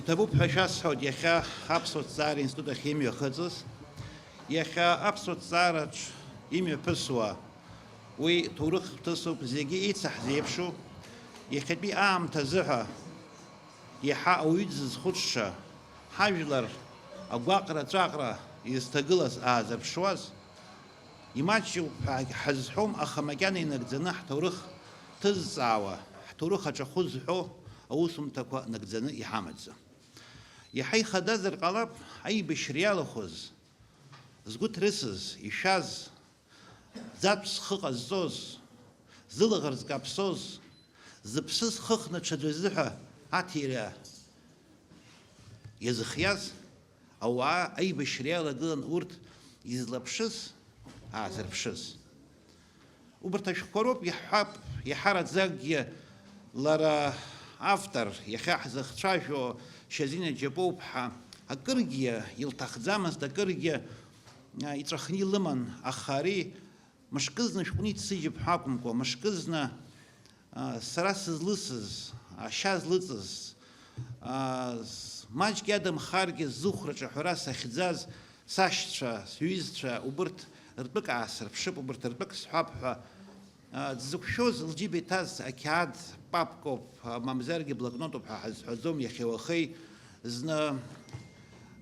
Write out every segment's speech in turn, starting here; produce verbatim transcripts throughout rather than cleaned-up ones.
Ҭабуп ҳәа шәасҳәоит иахьа аԥсуа ҭҵаара институт ахь имҩахыҵыз. Иахьа аԥсуа ҭҵаараҿ имҩаԥысуа уи ҭоурых хҭысуп, зегьы еицаҳзеиԥшу. Иахьатәи аамҭазы ҳәа иаҳа ауаҩы дзызхәыцша, ҳажәлар агәаҟра-ҵәаҟра изҭагылаз аазырԥшуаз, имаҷҩуп ҳәа ҳазҳәом, аха макьана инагӡаны ҳҭоурых ҭызҵаауа, ҳҭоурых аҿахәы зҳәо аусумҭақәа нагӡаны иҳамаӡам. Иаҳа ихадазар ҟалап, аибашьра иалахәыз, згәы ҭрысыз, ишәаз, ӡатә зхы ҟазҵоз, зылаӷырӡ каԥсоз, зыԥсы зхыхны ҽаӡәы азыҳәа аҭира иазыхиаз ауаа аибашьра иалагылан урҭ излаԥшыз, аазырԥшыз. Убарҭ ашәҟәқәа роуп иаҳҳәап, иаҳараӡакгьы лара автор, иахьа ҳзыхцәажәо Шьазина Џьапоуԥҳа, акыргьы илҭахӡамызт, акыргьы, а, иҵәахны илыман, аха ари мышкызны шәҟәны иццыжьып ҳәа акәымкәа, мышкызны, а, сара сызлысыз, ашьа злыҵыз, а, с-, маҷк иадамхаргьы зыхәраҿы аҳәара сахьӡаз, сашьцәа, сҩызцәа, убырҭ ртәык аасырԥшып, убырҭ ртәык сҳәап ҳәа, а, дзықәшәоз лџьыба иҭаз ақьаад папкоуп, а, мамзаргьы блокнотуп ҳәа ҳазҳәаӡом иахьа-уахеи, зны,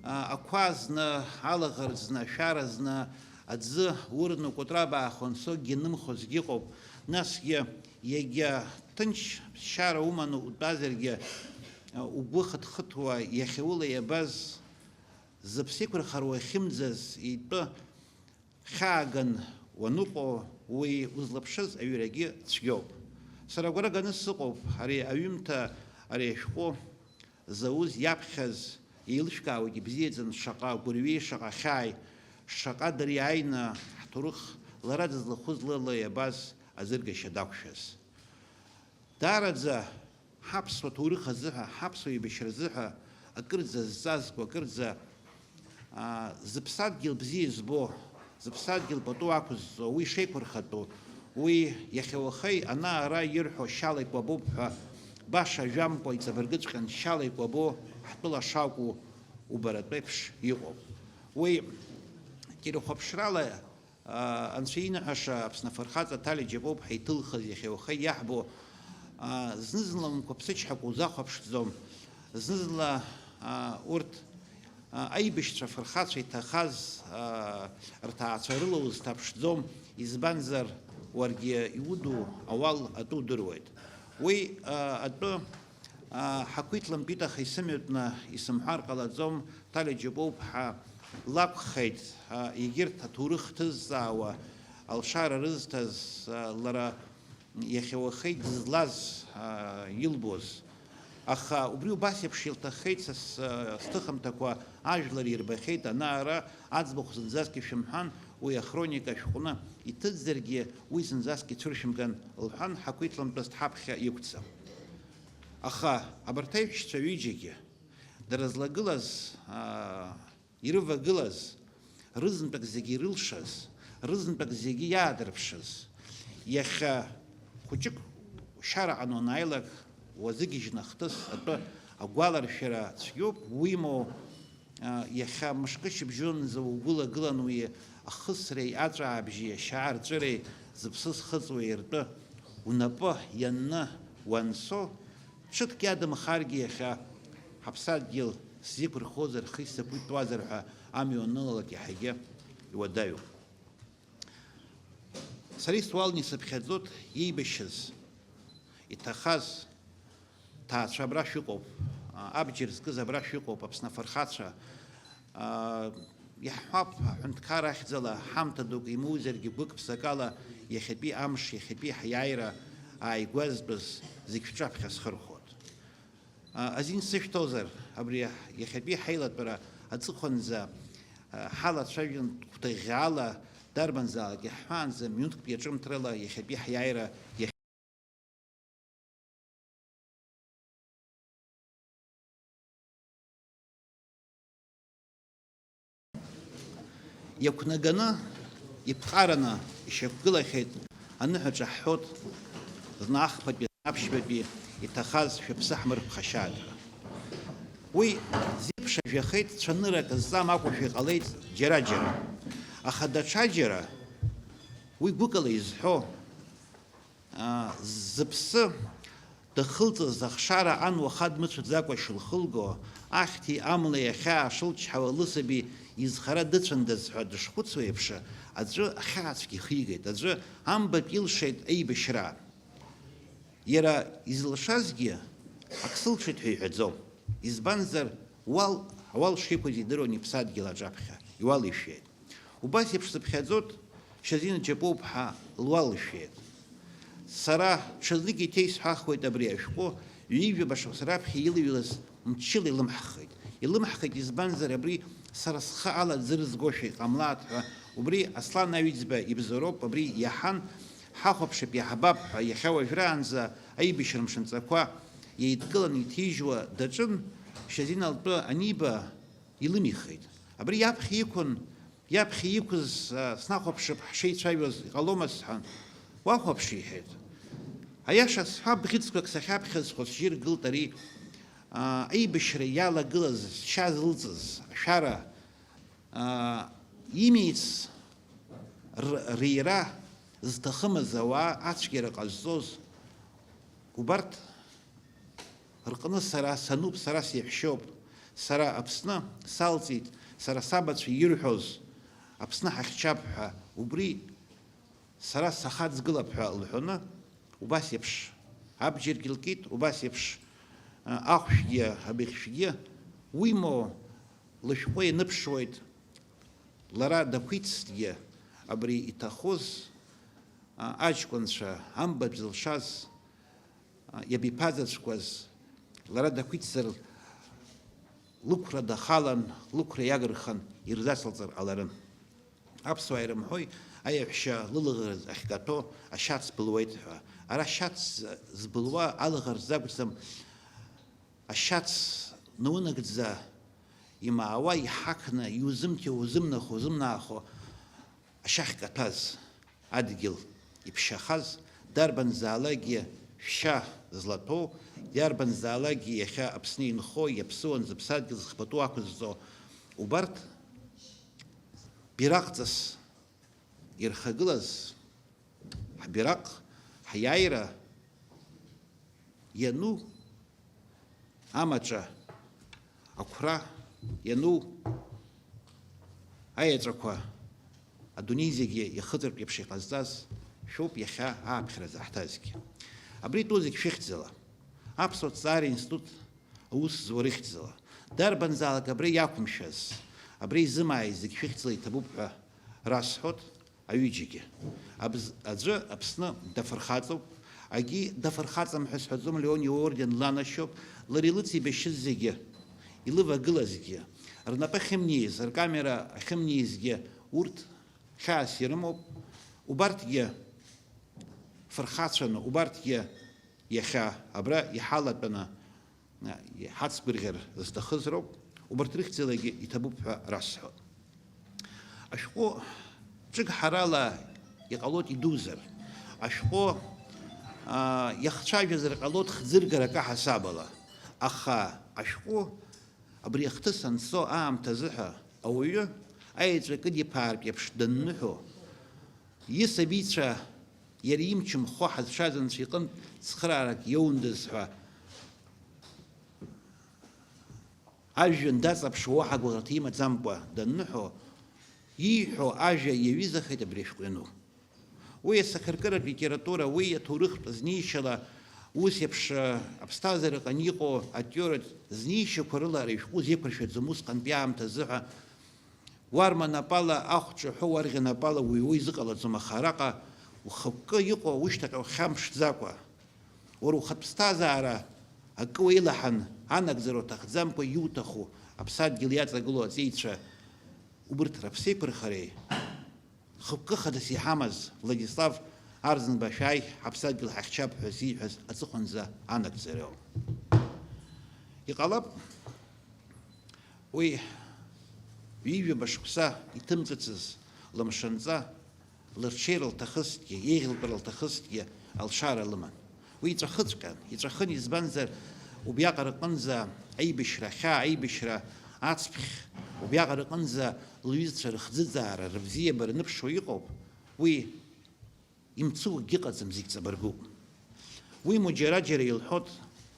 а, ақәа, зны алаӷырӡ, зны ашәара, зны аӡы урны Кәытрабаа Хонсокгьы нымхозгьы ыҟоуп. Насгьы иагьа ҭынч ԥсшьара уманы утәазаргьы, а, угәы хыҭхыҭуа иахьа ула иабаз зыԥсы еиқәырхар уахьымӡаз итәы хьааган уаныҟоу, уи узлаԥшыз аҩрагьы цәгьоуп. Сара агәра ганы сыҟоуп ари аҩымҭа, ари ашәҟәы зауз иаԥхьаз, еилышәкаауеит ибзиаӡаны шаҟа гәырҩеи шаҟа хьааи, шаҟа дыриааины ҳҭоурых лара дызлахәыз лыла иабаз азыргашьа дақәшәаз. Даараӡа ҳаԥсуа ҭоурых азыҳәа, ҳаԥсуа еибашьра азыҳәа акырӡа зҵазкуа, акырӡа, аа, зыԥсадгьыл бзиа збо, зыԥсадгьыл пату ақәызҵо, уи шеиқәырхатәу, уи иахьа-уахеи ана-ара ирҳәо шьала икәабоуп ҳәа, баша жәамкәа иҵабыргыҵәҟьан шьала икәабо ҳтәыла шакәу убаратәеиԥш иҟоуп. Уи телехәаԥшрала Анцәа инаҳәаша Аԥсны афырхаҵа Ҭали Џьапуаԥҳа иҭылхыз иахьа-уахеи иаҳбо, зны-зынла унқәа ԥсычҳакәа узахәаԥшӡом, зны-зынла, урҭ, аибашьцәа афырхацәа иҭахаз, рҭаацәа рыла узҭаԥшӡом, избанзар, уаргьы иуду ауал атәы удыруеит. Уи, атәы, ҳақәиҭлымтәит, аха исымҩатәны исымҳәар ҟалаӡом, Ҭали Џьапуаԥҳа лакәхеит, а, егьырҭ аҭоурых ҭызҵаауа алшара рызҭаз, а, лара иахьа-уахеи дызлаз, а, илбоз. Аха убри убас еиԥш илҭаххеит, са с-, сҭыхымҭақәа ажәлар ирбахьеит, ана-ара аӡбахә зынӡаскгьы шәымҳәан, уи ахроника шәҟәны иҭыҵзаргьы, уи зынӡаскгьы цәыршәымган, лҳәан, ҳақәиҭлымтәызт ҳаԥхьа иқәццакуа. Аха абарҭ аиҳәшьцәа ҩыџьагьы, дара злагылаз, аа, ирывагылаз, рызынтәык зегьы ирылшаз, рызынтәык зегьы иаадырԥшыз, иахьа хәыҷык шьараҟны уанааилак, уазыгьежьны ахҭыс атәы агәаларшәара цәгьоуп, уимоу, а, иахьа мышкы шьыбжьонӡа угәылагылан уи ахысреи аҵәаабжьи ашьаарҵәыреи зыԥсы зхыҵуеи ртәы унапы ианны уанцо, ҽыҭк иадамхаргьы иахьа ҳаԥсадгьыл сзиқәырхозар, хи сзақәиҭтәуазар ҳәа амҩа уанылалак иаҳагьы иуадаҩуп. Сара исуалны исыԥхьаӡоит иеибашьыз, иҭахаз ҭаацәа абра шәыҟоуп, а, абџьар зкыз абра шәыҟоуп, Аԥсны афырхацәа. А, иаҳҳәап, аҳәынҭқар ахьӡала ҳамҭа дук имоузаргьы гәык-ԥсакала иахьатәи амш, иахьатәи ҳиааира ааигәазтәыз зегь шәҿаԥхьа схырхәоит. А, азин сышәҭозар, абри иахьатәи ҳаилатәара аҵыхәанӡа, а, ҳалацәажәон гәҭыӷьӷьаала, дарбанзаалак иаҳҳәаанӡа, минуҭк ҩаҿымҭрала иахьатәи ҳиааира иахь-, Иақәнаганы, иԥҟараны ишьақәгылахьеит, аныҳәаҿа ҳҳәоит, зны ахԥатәи, зны аԥшьбатәи иҭахаз шәыԥсы ҳмырԥхашьааит ҳәа. Уи зеиԥш ажәахеит, цәаныррак зҵам акәушәа иҟалеит џьара-џьара. Аха даҽаџьара уи гәыкала изҳәо, аа, зыԥсы дахылҵыз ахшара ан уаха дмыцәаӡакәа шылхылго, ахьҭеи амлеи ахьаа шылчҳауа лысаби изхара дыцәандаз ҳәа дышхәыцуа еиԥш, аӡәы ахьаацәгьа ихигеит, аӡәы амбатә илшеит аибашьра. Иара изылшазгьы ак сылшеит ҳәа иҳәаӡом. Избанзар, уал, ауал шиқәыз идыруан иԥсадгьыл аҿаԥхьа, иуал ишәеит. Убас еиԥш сыԥхьаӡоит Шьазина Џьапуаԥҳа луал ишәеит. Сара ҽазнык иҭеисҳәахуеит абри ашәҟәы, ҩажәаба шықәса раԥхьа илыҩлаз мчыла илымҳхеит. Илымҳхеит, избанзар, абри сара схы ала ӡы рызгошәа иҟамлааит ҳәа, убри Аслан Аҩӡба ибзоуроуп, абри иаҳан, ҳахәаԥшып, иаҳбап ҳәа, иахьа уажәраанӡа аибашьра мшынҵақәа еидкыланы иҭижьуа даҿын, Шьазина лтәы аниба, илымихит. Абри иаԥхьа иқәын, иаԥхьа иқәыз, а, снахәаԥшып, ҳшеицәажәоз иҟалома сҳәан. Уахәаԥш, иҳәеит. Аиаша сҳәап, бӷьыцқәак сахьаԥхьаз хәыцжьы иргылт ари, а, аибашьра иалагылаз, зшьа зылҵыз, ашәара, аа, имиц р-, рира зҭахымыз ауаа ацәгьара ҟазҵоз убарҭ рҟны сара сануп, сара сеиҳәшьоуп, сара Аԥсны салҵит, сара сабацәа ирҳәоз Аԥсны ҳахьчап ҳәа, убри сара сахаҵгылап ҳәа лҳәоны, убас еиԥш абџьаргьы лкит, убас еиԥш, а, ахәшәгьы, абыӷьшәгьы, уимоу, лышәҟәы ианыԥшуеит, лара дақәиҭзҭгьы абри иҭахоз, а, аҷкәынцәа, амбатә зылшаз, а, иабиԥазаҵәқәаз, лара дақәиҭзар, лықәра дахалан, лықәра иагырхан ирзацылҵар ҟаларын. Аԥсуаа ирымҳәои, аиаҳәшьа лылаӷырӡ ахькаҭәо ашьац былуеит ҳәа. Ара ашьац збылуа алаӷырӡ акәӡам, ашьац наунагӡа имаауа, иҳақны, иузымҭиуа, узымнахо, узымнаахо ашьа ахькаҭәаз, адгьыл иԥшьахаз, дарбанзаалакгьы шәшьа злаҭәоу, иарбанзаалакгьы иахьа Аԥсны инхо, иаԥсыуан зыԥсадгьыл зыхбатәу ақәызҵо, убарҭ бираҟҵас ирхагылаз ҳбираҟ, ҳиааира иану амаҿа, ақәра иану аеҵәақәа, адунеи зегьы иахыҵыртә еиԥш иҟазҵаз шәоуп иахьа ааԥхьара заҳҭазгьы. Абри тәу зегь шәыхьӡала, аԥсуа ҭҵаара институт аус зуа рыхьӡала, дарбанзаалак абра иақәымшәаз, абра изымааиз зегь шәыхьӡала иҭабуп ҳәа расҳәоит. Аҩыџьагьы. Абз-, аӡәы Аԥсны дафырхаҵоуп, агьи дафырхаҵам ҳәа сҳәаӡом, Леон иорден ланашьоуп, лара илыцеибашьыз зегьы, илывагылазгьы, рнапы ахьымнеиз, ркамера ахьымнеизгьы, урҭ хьаас ирымоуп, убарҭгьы фырхацәаны, убарҭгьы иахьа абра иҳалатәаны, ҳацгәырӷьар зҭахыз роуп, убарҭ рыхьӡалагьы иҭабуп ҳәа расҳәоит. Ашәҟәы ҿыгҳарала иҟалоит идузар, ашәҟәы, аа, иахцәажәазар ҟалоит хӡыргарак аҳасабала, аха ашәҟәы абри ахҭыс анцо аамҭазы ҳәа ауаҩы аеҵәа кыдиԥаартә еиԥш данныҳәо, исабицәа иара имч мхо ҳазшаз Анцәа иҟынтә цхыраарак иоундаз ҳәа ажәҩан даҵаԥшуа, уаҳа гәыӷырҭа имаӡамкәа данныҳәо, ииҳәо ажәа иаҩызахеит абри ашәҟәы иану. Уи асахьаркыратә литература, уи аҭоурыхтә знеишьала, ус еиԥш, а, аԥсҭазаараҟны иҟоу атеориатә знеишьақәа рыла ари ашәҟәы узеиқәыршәаӡом усҟантәи аамҭазы ҳәа. Уарма напала ахә ҿаҳәо, уарӷьа напала уҩуа изыҟалаӡом, аха араҟа ухықәкы иҟоу ушьҭахьҟа ухьамԥшӡакәа, уара ухатә ԥсҭазаара акы уеилаҳан, анагӡара уҭахӡамкәа иуҭаху аԥсадгьыл иаҵагылоу аҵеицәа убырҭ раԥсеиқәырхареи, хықәкы хадас иҳамаз Владислав Арӡынба шәааи, ҳаԥсадгьыл ҳахьчап ҳәа зиҳәаз аҵыхәанӡа анагӡареи. Иҟалап, уи ҩажәаба шықәса иҭымҵыцыз лымшынҵа, лырҽеира лҭахызҭгьы, еиӷьылтәра лҭахызҭгьы алшара лыман. Уи иҵәахыҵәҟьан, иҵәахын, избанзар, Убриаҟара аҟынӡа аибашьра ахьаа, аибашьра ацԥхь, убриаҟара аҟынӡа лҩызцәа рыхӡыӡаара, рыбзиабара ныԥшуа иҟоуп, уи имцукгьы ыҟаӡам, зегь ҵабыргуп. Уимоу џьара-џьара илҳәоит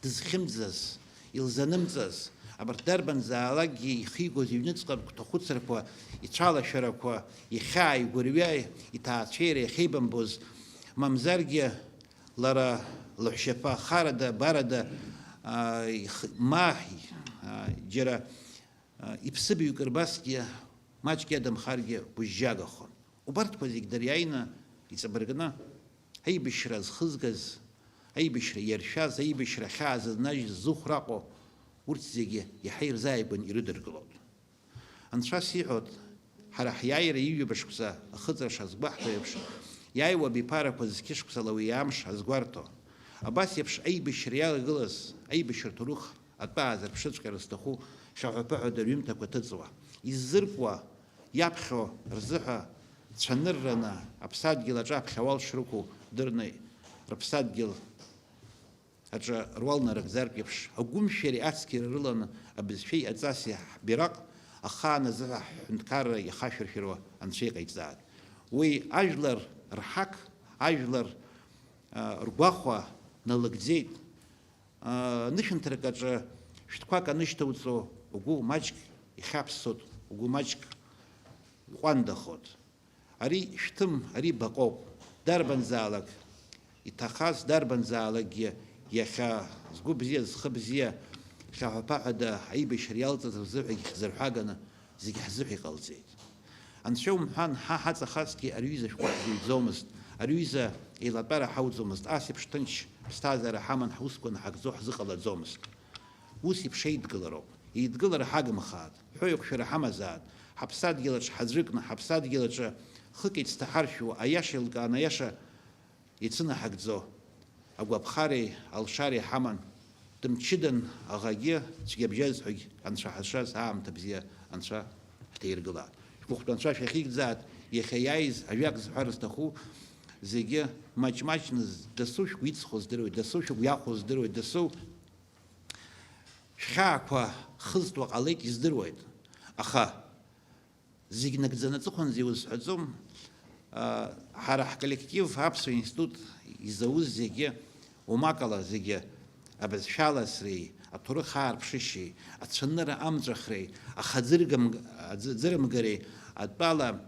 дызхьымӡаз, илзанымҵаз, абарҭ дарбанзаалакгьы ихигоз иҩныҵҟатә гәҭахәыцрақәа, ицәалашәарақәа, ихьаа, игәырҩа, иҭаацәеира иахьеибамбоз, мамзаргьы лара лаҳәшьаԥа харада, барада, аа, их-, ма, аа, џьара, аа, иԥсыбаҩык рбасгьы маҷк иадамхаргьы гәыжьжьагахон. Убарҭқәа зегь дыриааины иҵабыргны, аибашьра зхызгаз, аибашьра иаршәаз, аибашьра ахьаа зызнажьыз зыхәраҟо, урҭ зегьы иаҳа ирзааигәан ирыдыркылоит. Анцәа сиҳәоит, ҳара ҳиааира ҩажәа шықәса ахыҵра шазгәаҳҭо еиԥш, иааиуа абиԥарақәа зқьышықәсала уи амш азгәарҭо. Абас еиԥш аибашьра иалагылаз, аибашьра ҭоурых атәы аазырԥшыҵәҟьар зҭаху хьаҳәа-ԥыҳәада рҩымҭақәа ҭыҵуа, иззыркуа, иаԥхьо рзыҳәа цәанырраны аԥсадгьыл аҿы аԥхьа ауал шрықәу дырны, рыԥсадгьыл аҿы руал нарыгӡартә еиԥш, агәымшәареи ацқьареи рыланы абызшәеи аҵаси ҳбираҟ ахаан азыҳәа ҳҳәынҭқарра иахашәыршәыруа Анцәа иҟаиҵааит. Уи ажәлар рҳақ, ажәлар, а, ргәахәа налыгӡеит. А, нышәынҭрак аҿы шәҭқәак анышьҭауҵо, угәы маҷк ихьаԥсоит, угәы маҷк иҟәандахоит. Ари шәҭым, ари баҟоуп. Дарбанзаалак иҭахаз, дарбанзаалакгьы иахьа згәы бзиа, зхы бзиа, хьаҳәа-ԥаҳәада аибашьра иалҵыз рзыҳәагьы хьӡырҳәаганы зегь ҳзыҳәа иҟалҵеит. Анцәа умҳәан, ҳа ҳаҵахазҭгьы ари ҩыза шәҟәы ҳзыҩӡомызт, ари ҩыза еилатәара ҳауӡомызт, ас еиԥш ҭынч ԥсҭазаара ҳаман ҳусқәа анҳагӡо ҳзыҟалаӡомызт. Ус еиԥш еидгылароуп. Еидгылара ҳагымхааит, ҳәоу еиқәшәара ҳамазааит, ҳаԥсадгьыл аҿы ҳаӡәыкны, ҳаԥсадгьыл аҿы хык еицҭаҳаршәуа, аиаша еилкааны аиаша еицынаҳагӡо агәаԥхареи алшареи ҳаман, дымчыдан аӷагьы цәгьабжьазҳәагь Анцәа ҳазшаз аамҭа бзиа Анцәа ҳҭаиргылааит. Шәгәыхәтәы Анцәа шәахьигӡааит, иахьа иааиз ажәак зҳәар зҭаху зегьы маҷ-маҷны дасу шәгәы иҵхо здыруеит, дасу шәыгәы иахәо здыруеит, дасу шәхьаақәа хызтуа ҟалеит, издыруеит. Аха зегь нагӡаны аҵыхәанӡа иузҳәаӡом. Ҳара ҳколлектив, аԥсуа институт изауз зегьы, умакала зегьы, абызшәаласреи, аҭоурых аарԥшышьеи, ацәанырра амҵәахреи, ахаӡыргам-, аӡы-, ӡырымгареи атәала,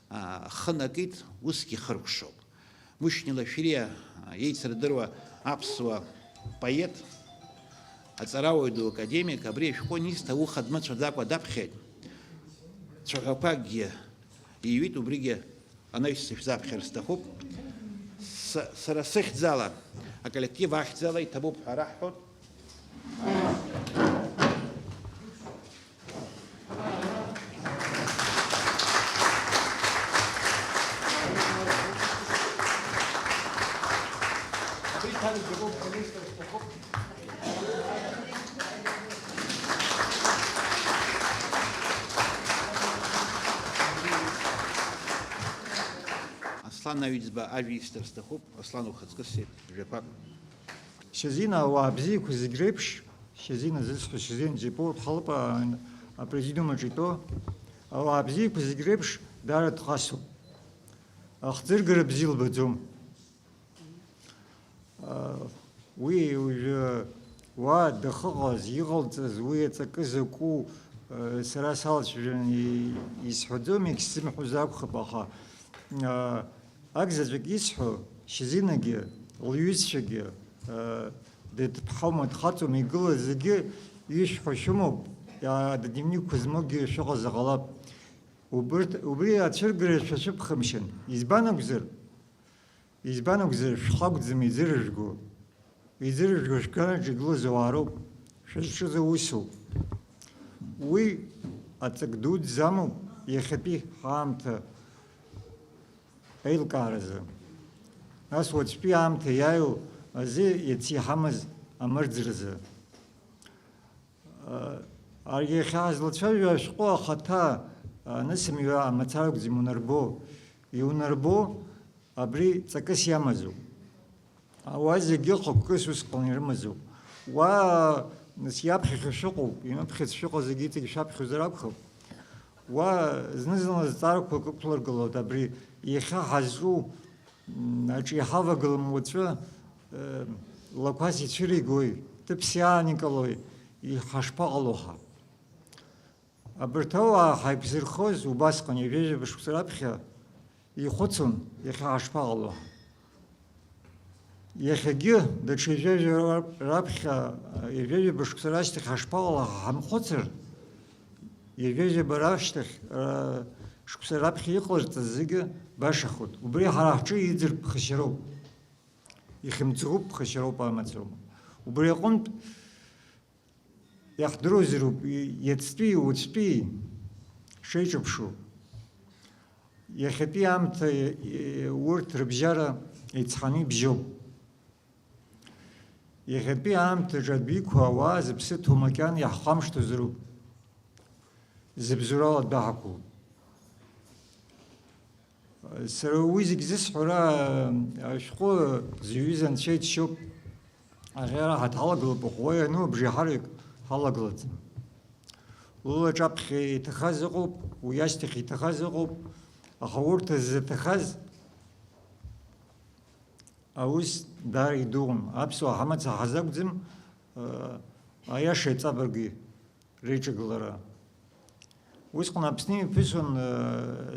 а, ахы накит, усгьы ихыркәшоуп. Мушьни Лашәриа, а, еицырдыруа аԥсуа поет, аҵарауаҩ ду, академик, абри ашәҟәы анисҭа, уха дмыцәаӡакәа даԥхьеит. Цәаҳәақәакгьы иҩит, убригьы анаҩс сышәзаԥхьар сҭахуп. Са-, сара сыхьӡала, аколлектив ахьӡала иҭабуп ҳәа раҳҳәоит. Аслан Аҩӡба ажәа исҭар сҭахуп, Аслан, ухаҵкы сцеит, жәақәак. Шьазина, ауаа бзиақәа зегь реиԥш, Шьазина зысҳәо, Шьазина Џьапуа, Халыпа апрезидиум аҿы итәоу ауаа бзиақәа зегь реиԥш даара дхасоуп. Ахӡыргара бзиа лбаӡом. Уи уажәы уа дахыҟаз, иҟалҵаз, уи аҵакы закәу, сара салацәажәаны исҳәаӡом, егьсзымҳәоз акәхап, аха, Ак заҵәык исҳәо, Шьазинагьы, лҩызцәагьы, э, дыҭԥҳаума, дхаҵоума, игылаз зегьы ишәҳәо шәымоуп, а, дневникқәа змоугьы шәыҟазар ҟалап. Убырҭ, убри ацәыргара шәацәыԥхамшьан. Избан акәзар? Избан акәзар, шәхы акәӡам иӡырыжәго. Иӡырыжәго шәгараҿы игылаз ауаа роуп, шәызҿыз аусоуп. Уи аҵак дуӡӡа амоуп иахьатәи ҳаамҭа аилкааразы. Нас уаҵәтәи аамҭа иааиуа азы иацы иҳамаз амырӡразы. Ар-, иахьа ҳазлацәажәо ашәҟәы ахаҭа, анысымҩа мацара акәӡам иунарбо. Иунарбо абри ҵакыс иамазу. Ауаа зегьы хықәкыс усҟан ирымазу. Уа, нас, иаԥхьахьа шәыҟоуп, имыԥхьац шәыҟоу зегьы иҵегь шәаԥхьозар акәхап. Уа зны-зынла зҵаарақәак ықәлыргылоит абри иахьа ҳазҿу, м, аҿы иҳавагылам уаҵәы, э, Лақәас ицәыригои, Ҭыԥсиаа Николои, и-, ҳашԥаҟало ҳа? Абарҭ ауаа ҳаиқәзырхоз убасҟан ҩажәа-ҩажәа шықәса раԥхьа ихәыцуан, иахьа ҳашԥаҟало? Иахьагьы даҽа ҩажәа-ҩажәа раԥхьа, ҩажәа-ҩажәа шықәса рашьҭахь ҳашԥаҟало ҳамхәыцыр, ҩажәа-ҩажәа рашьҭахь, ра-, шықәса раԥхьа иҟалҵаз зегьы башахоит. Убри ҳара ҳҿы иӡыр ԥхашьароуп, ихьымӡӷуп, ԥхашьароуп амацароума. Убри аҟынтә Иаҳдыруазароуп, иацтәи, уаҵәтәи шеиҿаԥшу. Иахьатәи аамҭа, урҭ рыбжьара еицҳаны ибжьоуп. Иахьатәи аамҭаҿы адәы иқәу ауаа зыԥсы ҭоу макьана иаҳхамышҭуазароуп. Зыбзоурала адәы ҳақәлоуп. Сара уи зегь зысҳәара ашәҟәы зҩыз анцәа иџьшьоуп. Аӷьара ҳаҭалагылоуп, аха уа иану абжеиҳараҩык ҳалагылаӡам. Лылаҿаԥхьа иҭахаз ыҟоуп, уи ашьҭахь иҭахаз ыҟоуп, аха урҭ ззаҭахаз аус даара идуун. Аԥсуаа ҳамаца ҳазакәӡам, аиаша иҵабырги реиҿагылара. Усҟан Аԥсны имҩаԥысуан,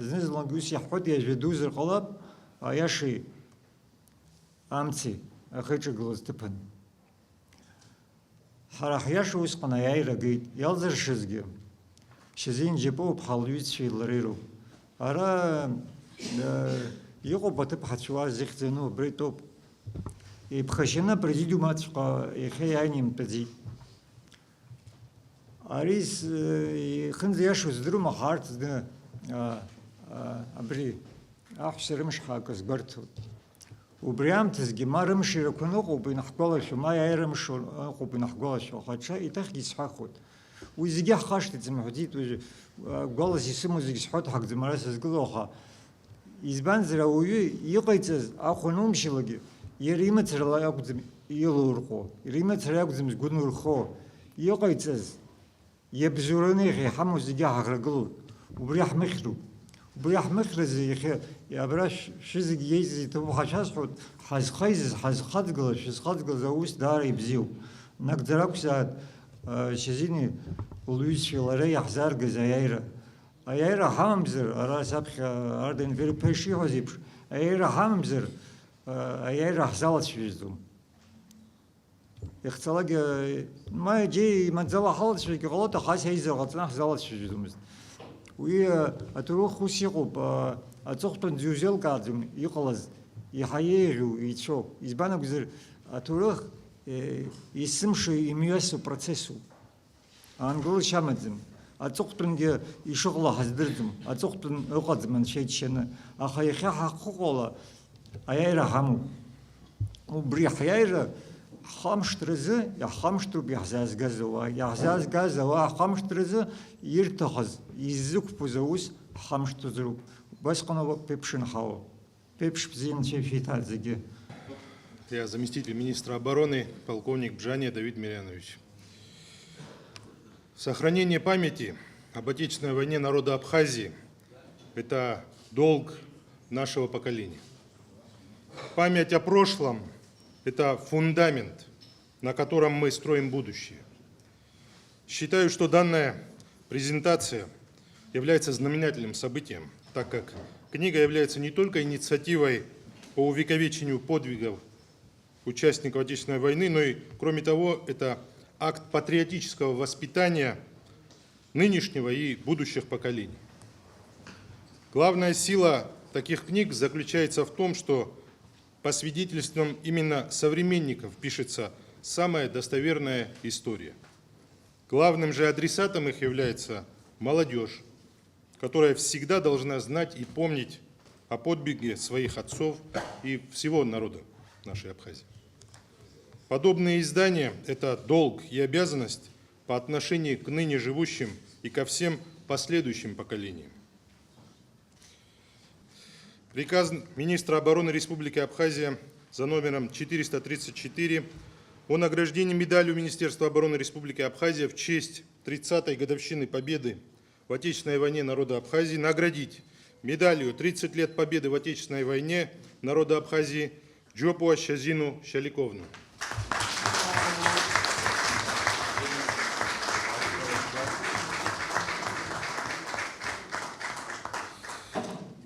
зны-зынлагьы ус иаҳҳәоит, иажәа дузар ҟалап, аиашеи амци ахеиҿагылаз ҭыԥын. Ҳара ҳиаша усҟан аиааира агеит, иалзыршазгьы, Шьазин Џьапуаԥҳа лҩызцәеи лареи роуп. Ара, э, иҟоуп аҭыԥҳацәа уа зыхьӡ ану, абра итәоуп. Иԥхашьаны апрезидиумаҵәҟьа иахьа иааины имтәаӡеит. Ари с-, ихынӡа иашоу здыруам, аха арҭ зны, а, а, абри аҳәса рымшха акы сгәарҭоит. Убри аамҭазгьы ма рымширақәа ныҟоуп инаҳгәалашәо, ма иааира рымшо ыҟоуп инаҳгәалашәо, аха ҽа еиҭахгьы исҳәахуеит. Уи зегьы ҳхашҭит, сымҳәаӡеит, уажәы, а, гәалас исымоу зегь сҳәоит, ҳагӡам ара сызгылоу, аха избанзар, ауаҩы иҟаиҵаз ахә анумшьалакгьы, иара имацара акәӡам илурҟәо, иара имацара акәӡам згәы нурхо, иҟаиҵаз иабзоураны иахьа иҳамоу зегьы ҳаӷрагылоуп. Убри ҳмыхьроуп. Убри ҳмыхьразы иахьа абра шә-, шәызегь еизаз иҭабуп ҳашәасҳәоит, ҳазхаизаз, ҳазхаҵгылаз, шәызхаҵгылаз аус даара ибзиоуп. Нагӡара ақәзааит, а, Шьазини лҩызцәеи лареи иаҳзааргаз аиааира. Аиааира ҳамамзар, ара саԥхьа Арден Вериԥа ишиҳәаз еиԥш, аиааира ҳамамзар, а, аиааира ҳзалацәажәаӡом. Иахьцалак, ма џьеи маӡала ҳалацәажәогьы ҟалоит, аха ас еизара ҟаҵаны ҳзалацәажәаӡомызт. Уи, а, аҭоурых ус иҟоуп, а, аҵыхәтәанӡа иузеилкааӡом иҟалаз, иаҳа еиӷьу, еицәоу. Избан акәзар, аҭоурых, е, есымша имҩасу процессуп. Аангылашьа амаӡам. Аҵыхәтәангьы ишыҟало ҳаздырӡом. Аҵыхәтәан ыҟаӡам анцәа иџьшьаны. Аха иахьа ҳахьыҟало аиааира ҳамоуп. Убри ҳиааира ҳхамышҭразы, иаҳхамышҭроуп иаҳзаазгаз ауаа. Иаҳзаазгаз ауаа ҳхамышҭразы ирҭахыз, иззықәԥоз аус ҳхамышҭуазароуп. Убасҟан ауп ԥеиԥш анҳауа. Ԥеиԥш бзиа анцәа ишәиҭааит зегьы. Я заместитель министра обороны, полковник Бжания Давид Милянович. Сохранение памяти об Отечественной войне народа Абхазии — это долг нашего поколения. Память о прошлом — это фундамент, на котором мы строим будущее. Считаю, что данная презентация является знаменательным событием, так как книга является не только инициативой по увековечению подвигов участников Отечественной войны, но и, кроме того, это акт патриотического воспитания нынешнего и будущих поколений. Главная сила таких книг заключается в том, что по свидетельствам именно современников пишется самая достоверная история. Главным же адресатом их является молодёжь, которая всегда должна знать и помнить о подвиге своих отцов и всего народа нашей Абхазии. Подобные издания — это долг и обязанность по отношению к ныне живущим и ко всем последующим поколениям. Приказ министра обороны Республики Абхазия за номером четыреста тридцать четыре О награждении медалью Министерства обороны Республики Абхазия в честь тридцатой годовщины Победы в Отечественной войне народа Абхазии наградить медалью «тридцать лет Победы в Отечественной войне народа Абхазии» Джопуа Щазину Щаликовну.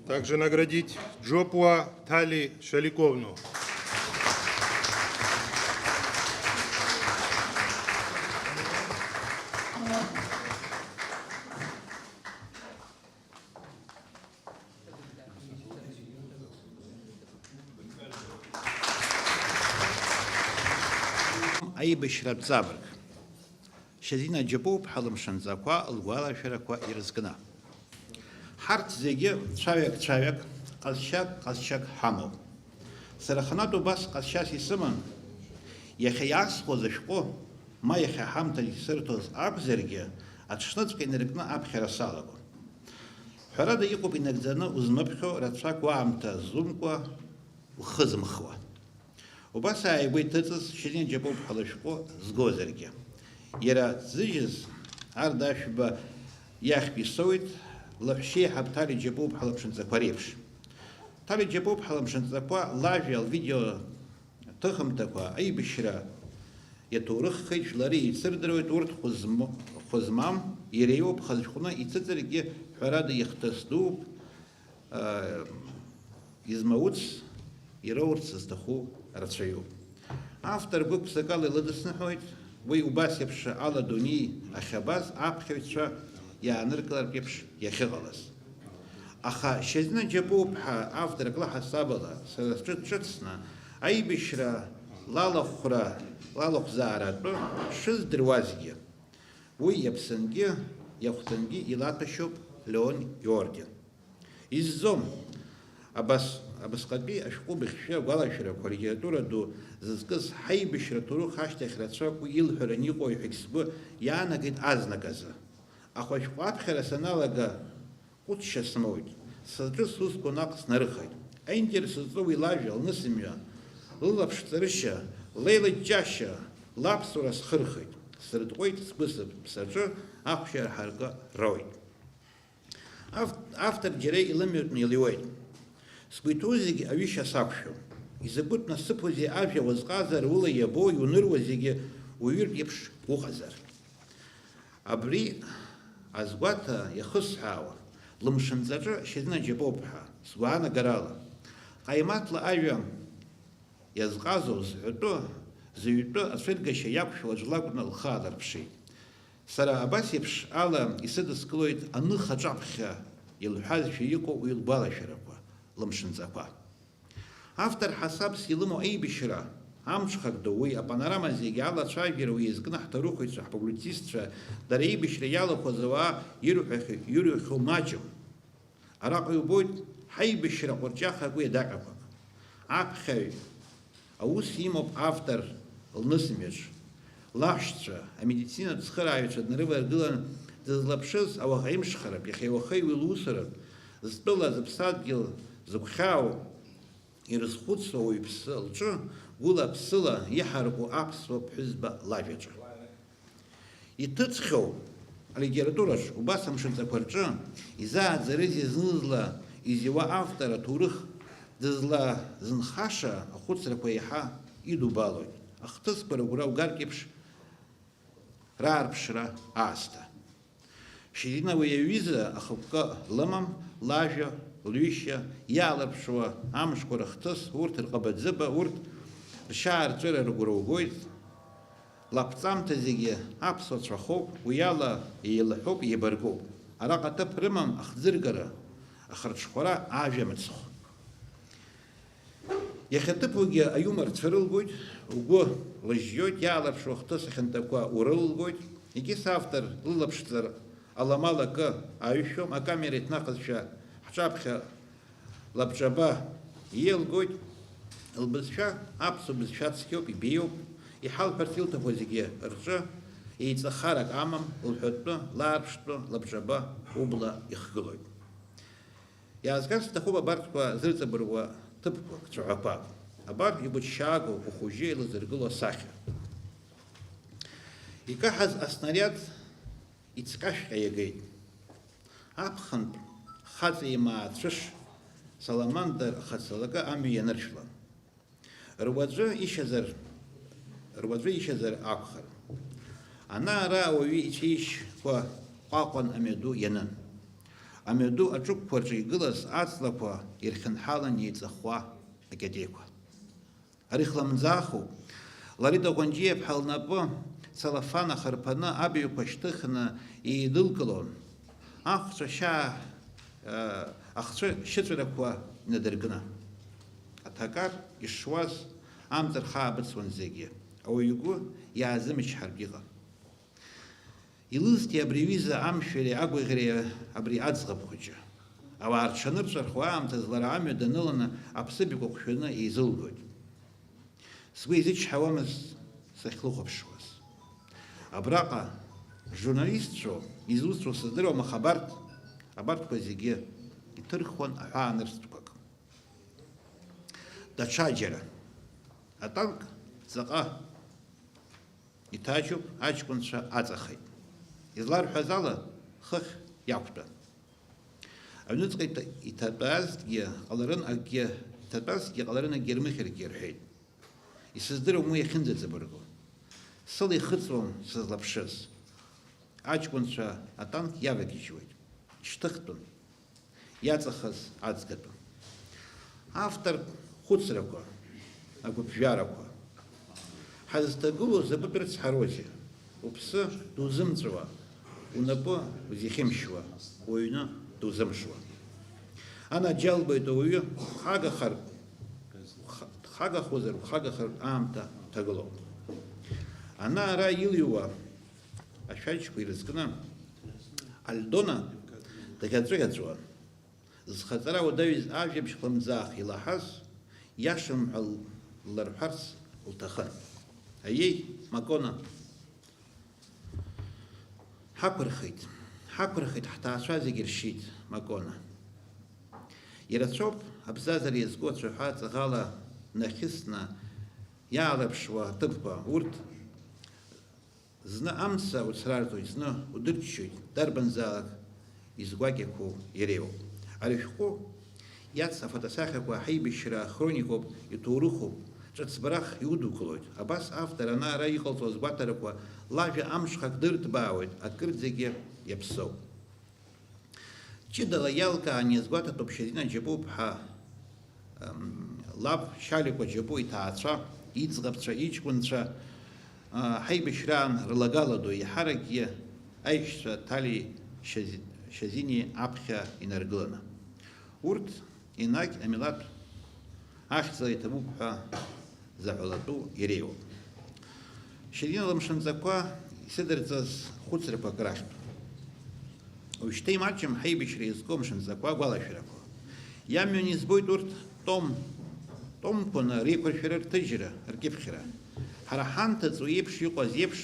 Также наградить Джопуа Тали Шаликовну. Аибашьратә ҵабырг. Шьазина Џьапуԥҳа лымшынҵақәа лгәалашәарақәа ирызкны. Ҳарҭ зегьы цәаҩак-цәаҩак, ҟазшьак-ҟазшьак ҳамоуп. Сара ханатә убас ҟазшьас исыман, иахьа иаасхәаз ашәҟәы, ма иахьа ҳамҭас исырҭоз акәзаргьы, аҽныҵәҟьа инаркны аԥхьара салагон. Ҳәарада, иҟоуп инагӡаны узмыԥхьо рацәак уаамҭа зумкуа, ухы зымхуа. Убас ааигәа иҭыҵыз Шьазина Џьапуԥҳа лышәҟәы згозаргьы. Иара дзыжьыз Арда Ашәба иахьтә исоуит, лаҳәшьеиҳаб Ҭали Џьапуԥҳа лыԥшынҵақәа реиԥш. Ҭали Џьапуԥҳа лыԥшынҵақәа лажәа, лвидео ҭыхымҭақәа, аибашьра иаҭоурыххеит, жәлары еицырдыруеит, урҭ хәы зм-, хәы змам иреиуоуп, хазхәны ицыҵыргьы, ҳәарада, ихҭыс дууп. Измауц, ироурц зҭаху рацәаҩуп. Автор гәык-ԥсыкала илыдысныҳәоит, уи убас еиԥш ала дунеи ахьабаз аԥхьаҩцәа иааныркылартә еиԥш иахьыҟалаз. Аха Шьазина Џьапуԥҳа авторк лаҳасабала сара сҿы дҿыцны аибашьра лалахәра, лалахәзаара атәы шыздыруазгьы, уи иаԥсынгьы иахәҭангьы илаҭәашьоуп Леон иорден. Изӡом. Абас, абасҟатәи ашәҟәы быхьшәы агәалашәарақәа, алитература ду зызкыз ҳаибашьра ҭоурых ашьҭахь рацәак уи илҳәаран иҟои ҳәагь сгәы иаанагеит азныказы. Аха ашәҟәы аԥхьара саналага, ҟәыҵшьа смоуит. Саҿы сусқәа наҟ снарыхеит. Аинтерес зҵоу уи лажәа, лнысымҩа, лылаԥшҵарышьа, леилыҷҷашьа, лаԥсуара схырхит. Сыртҟәеит сгәы сыԥсаҿы ахәшьара ҳаракы роуит. Ав-, автор џьара илымҩатәны илиуеит. Сгәы иҭоу зегьы аҩышьа сақәшәом. Изакәытә насыԥузеи ажәа уазҟазар, ула иабо, иуныруа зегьы уаҩыртә еиԥш уҟазар. Абри азгәаҭа иахысҳәаауа, лымшынҵаҿы Шьазина Џьапуԥҳа, сгәаанагарала, ҟаимаҭла ажәа иазҟазоу зҳәатәы, зыҩтәы ацәыргашьа иақәшәо аӡә лакәны лхы аалырԥшит. Сара абас еиԥш ала исыдыскылоит аныха аҿаԥхьа илҳәазшәа иҟоу уи лгәалашәарақәа, лымшынҵақәа. Автор ҳасабс илымоу аибашьра амҽхак ду, уи апанорама зегьы алацәажәара уи иазкны ҳҭоурыхҩцәа, ҳпублицистцәа, дара аибашьра иалахәыз ауаа ирҳәахьоу, ирҳәахьоу маҷым. Араҟа иубоит ҳаибашьра ҟәырҷахак уи адаҟьақәак. Аԥхьаҩ аус имоуп автор лнысымҩаҿ. Лаҳәшьцәа, амедицинатә цхырааҩцәа днарываргылан дызлаԥшыз ауаӷеимшхаратә, иахьеи уахеи уи лусуратә, зтәыла, зыԥсадгьыл зыгәхьаау, ирызхәыцуа уаҩԥсы лҿы гәыла-ԥсыла иҳарку аԥсуа ԥҳәызба лажәаҿы. Иҭыҵхьоу алитератураҿ убас амшынҵақәа рҿы изааӡарызеи зны-зынла изиуа автор аҭоурых дызлазынхаша ахәыцрақәа еиҳа идубалоит, ахҭысқәа рыгәра угартә еиԥш раарԥшра аасҭа. Шьазина уи аҩыза ахықәкы лымам, лажәа, лҩышьа, иаалырԥшуа амшқәа рыхҭыс, урҭ рҟыбаӡыба, урҭ ршьаарҵәыра рыгәра угоит. Лаԥҵамҭа зегьы аԥсуа цәахоуп, уи ала еилаҳәоуп, еибаргоуп. Араҟа ҭыԥ рымам ахӡыргара, ахырҽхәара, ажәа мыцхә. Иахьаҭыԥугьы аиумор цәырылгоит, угәы лыжьжьоит, иаалырԥшуа ахҭыс ахьанҭақәа урылылгоит. Егьыс автор лылаԥшҵар аламала акы ааҩшәом, акамера иҭнахызшәа ҳҿаԥхьа лабҿаба иеилгоит. Лбызшәа аԥсуа бызшәа цқьоуп, ибеиоуп, иҳалҳәарц илҭаху зегьы рҿы еиҵахарак амам, лҳәатәы, лаарԥштәы, лабҿаба убла ихгылоит. Иаазгар сҭахуп абарҭқәа зырҵабыруа ҭыԥқәак, цәаҳәақәак. Абар игәыҭшьаагоу, ухәыжьы илазыргыло асахьа. Икаҳаз аснариад ицҟьашәҟьа иагеит. Аԥхынтә хаҵа имаацәыш саламандр хацалакы амҩа ианыршәлан. Руаӡәы ишьазар, руаӡәы ишьазар акәхарын. Ана-ара ауаҩы ицәеижьқәа ҟәаҟәан амҩаду ианын. Амҩаду аҿықәқәа рҿы игылаз аҵлақәа ирхьынҳалан еиҵахуа акьатеиқәа. Ари хлымӡаахуп. Ларида Ӷәанџьиаԥҳа лнапы целлофан ахарԥаны абаҩқәа шьҭыхны еидылкылон, ахәцәа шьаа, ахцәы шьыҵәрақәа инадыркны. Аҭакар ишшуаз амҵ рхаабыцуан зегьы, ауаҩ игәы иаазымычҳартә иҟан. Илызҭи абри аҩыза амшәареи агәаӷьреи абри аӡӷаб хәыҷы? Ауаа рҽанырҵәахуа аамҭазы лара амҩа даныланы аԥсыбаҩқәа ҟәшәаны еизылгоит. Сгәы изычҳауамызт сахьлыхәаԥшуаз. Абраҟа журналистцәоу изусҭцәоу сыздыруам, аха абарҭ, абарҭқәа зегьы иҭырхуан аҳәаанырцәтәқәак. Даҽаџьара атанк ҵаҟа иҭаџьуп, аҷкәынцәа аҵахеит. Изларҳәаз ала, хыхь иақәтәан. Аҩныҵҟа иҭа-, иҭатәазҭгьы ҟаларын акгьы, иҭатәазҭгьы ҟаларын акгьы рмыхьыргьы рҳәеит. Исыздыруам уи иахьынӡаҵабырго. Сыла ихыҵуам сызлаԥшыз. Аҷкәынцәа атанк иавагьежьуеит. Ишьҭыхтәын. Иаҵахаз аӡгатәын. Автор хәыцрақәа, агәыԥжәарақәа. Ҳазҭагылоу закәытә рыцҳароузеи? Уԥсы дузымҵәуа, унапы узихьымшьуа, уҩны дузымшуа. Анаџьалбеит ауаҩы, ухагахар, уха-, дхагахозар, ухагахар аамҭа ҭагылоуп. Ана-ара илыҩуа ашәаџьқәа ирызкны, Альдона дӷьаҵәыӷьаҵәуан. Зхаҵара уадаҩыз ажәабжь хлымӡаах илаҳаз, иашам ҳәа лларҳәарц лҭахын. Аиеи, Макона! Ҳақәырхит, ҳақәырхит, ҳҭаацәа зегьы ршьит, Макона. Ирацәоуп абзазара иазку ацәаҳәа ҵаӷала нахьысны иаалырԥшуа аҭыԥқәа, урҭ зны амца уцрарҵоит, зны удырччоит, дарбанзаалак изгәакьақәоу иреиуоуп. Ари ашәҟәы иац афотосахьақәа ҳаибашьра ахроникоуп, иҭоурыхуп, ҿыцбарах иудукылоит. Абас автор ана-ара иҟалҵо азгәаҭарақәа лажәа амҽхак дырҭбаауеит, акырӡагьы иаԥсоуп. Ҷыдала иалкаан иазгәаҭатәуп Шьазина Џьапуԥҳа, ам, лаб Шьаликәа Џьапу иҭаацәа, иӡӷабцәа, иҷкәынцәа, а, ҳаибашьраан рлагала ду, еиҳаракгьы аиҳәшьцәа Ҭали Шьази-, Шьазини аԥхьа инаргыланы. Урҭ енагь амилаҭ ахьӡала иҭабуп ҳәа заҳәалатәу иреиуоуп. Шьазина лымшынҵақәа исыдырҵаз хәыцрақәак рахьтә. Уажәшьҭа имаҷым ҳаибашьра иазку амшынҵақәа агәалашәарақәа. Иамҩан избоит урҭ том, томқәаны реиқәыршәара, рҭыжьра, ркьыԥхьра. Ҳара ҳанҭыҵ уи еиԥш иҟаз еиԥш,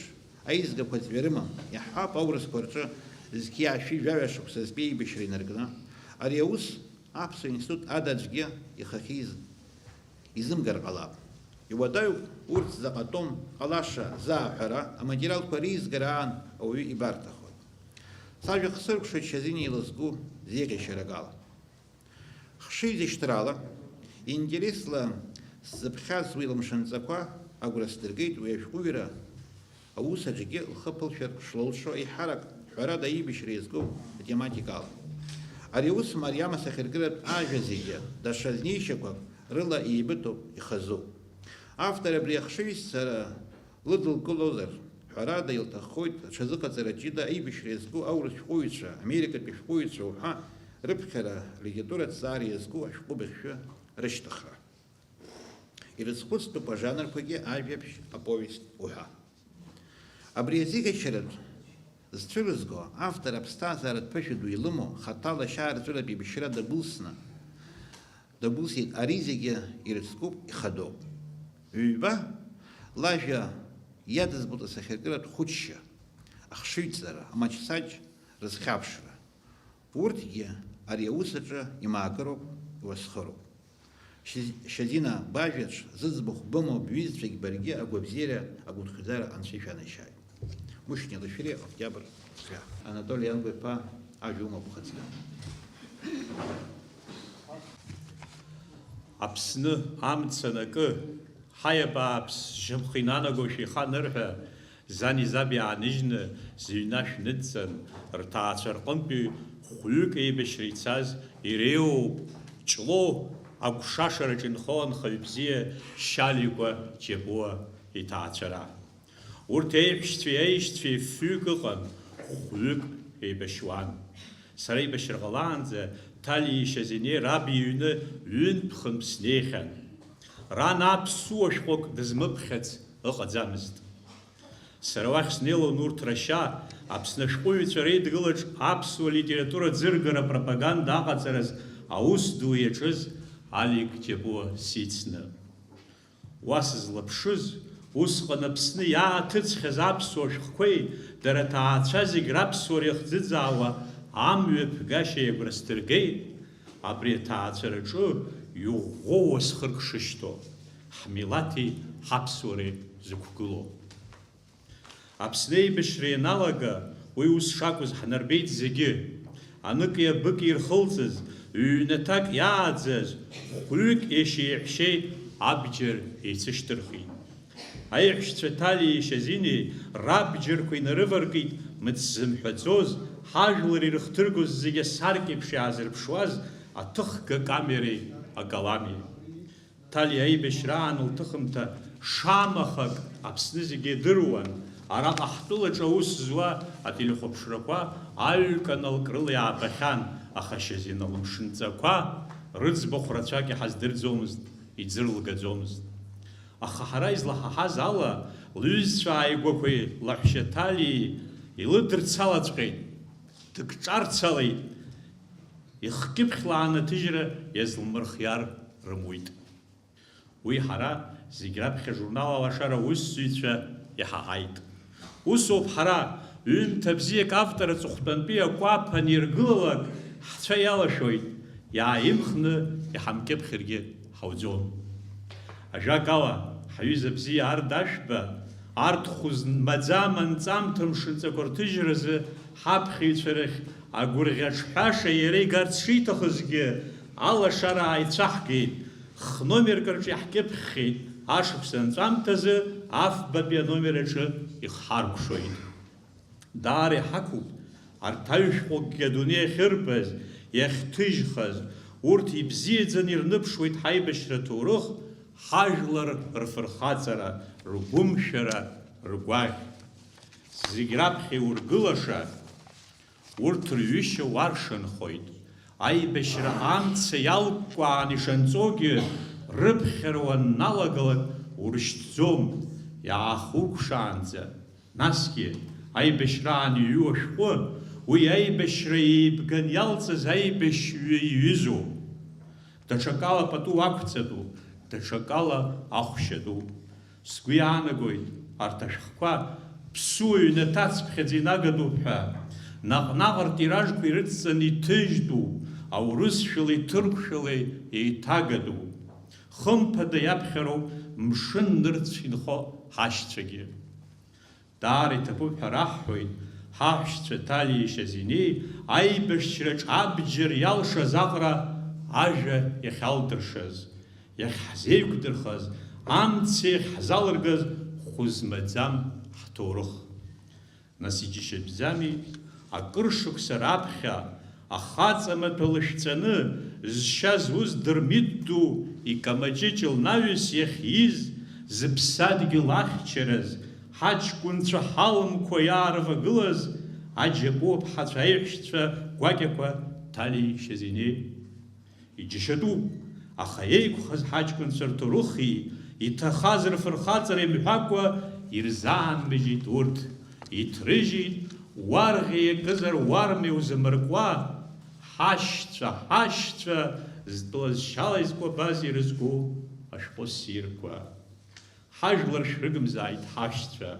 аизгақәа ҵҩа рымам, иаҳҳәап, аурысқәа рҿы зқьи аашәи жәаҩа шықәсазтәи аибашьра инаркны. Ари аус Аԥсуа институт ада аӡәгьы ихахьы из-, изымгар ҟалап. Иуадаҩуп урҭ заҟа том ҟалаша зааҳәара, аматериалқәа реизгара аан ауаҩы ибарҭахоит. Сажәа хсыркәшоит Шьазина илызку зеиӷьашьарак ала. Хшыҩзышьҭрала, интересла сзыԥхьаз уи лымшынҵақәа агәра сдыргеит уи ашәҟәыҩҩра. Аус аҿгьы лхы ԥылшәар шлылшо, еиҳарак, ҳәарада, аибашьра иазку атематикала. Ари аус мариам асахьаркыратә ажәа зегьы, даҽа знеишьақәак рыла еибыҭоуп, ихазуп. Автор абри ахшыҩзцара лыдылкылозар, ҳәарада, илҭаххоит аҽазыҟаҵара ҷыда аибашьра иазку аурыс шәҟәыҩҩцәа, Америкатәи шәҟәыҩҩцәа уҳәа рыԥхьара, алитература аҭҵаара иазку ашәҟәы быхьшәы рышьҭыхра. Ирызхәыцтәуп ажанрқәагьы, ажәабжь, аповест уҳәа. Абри азеиӷьашьаратә зцәырызго автор аԥсҭазааратә ԥышәа ду илымоу, хаҭала ашьаарҵәыратә еибашьра дагәылсны, дагәылсит, ари зегьы ирыцкуп, ихадоуп. Ҩба, лажәа иадызбоит асахьаркыратә хәыҷшьа, ахшыҩҵара, амаҷсаҷ рызхьаԥшра. Урҭгьы ари аус аҿы имаакыроуп, иуасхыроуп. Шьаз-, Шьазина, бажәаҿ зыӡбахә бымоу бҩызцәагь баргьы агәабзиара, агәыҭхәыӡара анцәа ишәанашьааит. Мышкин, эфире октябрь. Анатолий Иангәа-иԥа, ажәа умоуп, ухаҵкы. Аԥсны амца анакы, ҳаи абааԥс, жьымхы инанагошәа иханырҳәа, зани заби ааныжьны зыҩны ашә ныдҵан, рҭаацәа рҟынтәи хәҩык еибашьра ицаз иреиуоуп Ҷлоу агәшашараҿы инхо анхаҩ бзиа Шьаликәа Џьапуа иҭаацәара. Урҭ еиҳәшьцәеи аишьцәеи фҩык ыҟан, хәҩык еибашьуан. Сара еибашьра ҟалаанӡа Ҭалиеи Шьазинеи раб иҩны ҩынтә-хынтә снеихьан. Ран аԥсуа шәҟәык дызмыԥхьац ыҟаӡамызт. Сара уахь снеилон урҭ рашьа, Аԥсны ашәҟәыҩҩцәа реидгылаҿ аԥсуа литература ӡыргара апропаганда аҟаҵараз аус ду иаҿыз Алик Џьапуа сицны. Уа сызлаԥшыз, усҟан Аԥсны иааҭыҵхьаз аԥсуа шәҟәқәеи дара аҭаацәа зегь раԥсуара иахӡыӡаауа амҩаԥгашьеи агәра сдыргеит, абри аҭаацәараҿы иӷәӷәоу уасхырк шышьҭоу, ҳмилаҭи ҳаԥсуареи зықәгылоу. Аԥсны еибашьра ианалага, уи ус шакәыз ҳнарбеит зегьы. Аныки абыки ирхылҵыз, ҩнаҭак иааӡаз, хәҩык иашьеи иаҳәшьеи абџьар еицышьҭырхит. Аиҳәшьцәа Ҭалиеи Шьазинеи рабџьарқәа инарываркит мыц зымҳәаӡоз, ҳажәлар ирыхҭыргоз зегьы асаркьеиԥш иаазырԥшуаз аҭыхга камереи акалами. Ҭалиа аибашьраан лҭыхымҭа шамахак Аԥсны зегьы идыруан, араҟа ҳтәылаҿы аус зуа ателехәаԥшрақәа аҩ-каналк рыла иаабахьан, аха Шьазина лымшынҵақәа рыӡбахә рацәак иҳаздырӡомызт, иӡырлгаӡомызт. Аха ҳара излаҳаҳаз ала, лҩызцәа ааигәақәеи лаҳәшьа Ҭалиеи илыдырцалаҵәҟьеит, дыкҿарцалеит, ихкьыԥхьлааны аҭыжьра иазлмырхиар рымуит. Уи ҳара зегь раԥхьа ажурнал Алашара аусзуҩцәа иҳаҳаит. Усоуп ҳара, ҩымҭа бзиак автор аҵыхәтәантәи акәаԥ аниргылалак, ҳцәа иалашәоит, иааимхны иҳамкьыԥхьыргьы ҳауӡом. Ажәакала, ҳаҩыза бзиа Арда Ашәба, арҭ хәы змаӡам анҵамҭа мшынҵақәа рҭыжьразы ҳаԥхьаҩцәа рахь агәырӷьаҿҳәаша иара игарц шиҭахызгьы, алашара ааицәаҳгеит, хномерк рҿы иаҳкьыԥхьхьеит, ашықәс анҵәамҭазы афбатәи аномер аҿы ихҳаркәшоит. Даара иҳақәуп арҭ аҩшәҟәыкгьы адунеи ахьырбаз, иахьҭыжьхаз, урҭ ибзиаӡаны ирныԥшуеит ҳаибашьра аҭоурых, ҳажәлар рфырхаҵара, ргәымшәара, ргәаӷь. Зегь раԥхьа иургылаша, урҭ рҩышьа уаршанхоит. Аибашьра амца иалкәкәаан ишанҵогьы, рыԥхьара уанналагалак урышьҭӡом, иаахуркәшаанӡа. Насгьы, аибашьраан иҩу ашәҟәы, уи аибашьра еибган иалҵыз аибашьҩы иҩызоуп. Даҽакала пату ақәҵатәуп, даҽакала ахәшьа дууп. Сгәы иаанагоит, арҭ ашәҟәқәа ԥсуа ҩнаҭацԥхьаӡа инагадоуп ҳәа, наҟ-наҟ ртиражқәа ирыцҵаны иҭыжьтәуп, аурысшәалеи ҭырқәшәалеи еиҭагадоуп. Хымԥада иаԥхьароуп мшын нырцә инхо ҳашьцәагьы. Даара иҭабуп ҳәа раҳҳәоит, ҳаҳәшьцәа Ҭалиеи Шьазинеи аибашьраҿ абџьар иалшаз аҟара ажәа иахьалдыршаз, иахьҳзеиқәдырхаз, амца иахьҳзалыргаз хәы змаӡам ҳҭоурых. Нас иџьашьатәӡами, акыр шықәса раԥхьа ахаҵа маҭәа лышәҵаны зшьа зуз Дырмит ду икамаҷыҷ лнаҩс иахьиз, зыԥсадгьыл ахьчараз, ҳаҷкәынцәа ҳалымқәа иаарывагылаз, Аџьапуа ԥҳацәа аиҳәшьцәа гәакьақәа Ҭалиеи Шьазинеи. Иџьашьатәуп, аха еиқәхаз ҳаҷкәынцәа рҭоурыхи, иҭахаз рфырхаҵареи мҳәакәа ирзаанбыжьит урҭ, иҭрыжьит, уарӷьа иакызар уармҩа узамыркуа, ҳашьцәа, ҳашьцәа, зтәылаз шьала изкәабаз ирызку ашәҟәы ссирқәа. Ҳажәлар шәрыгымзааит ҳашьцәа.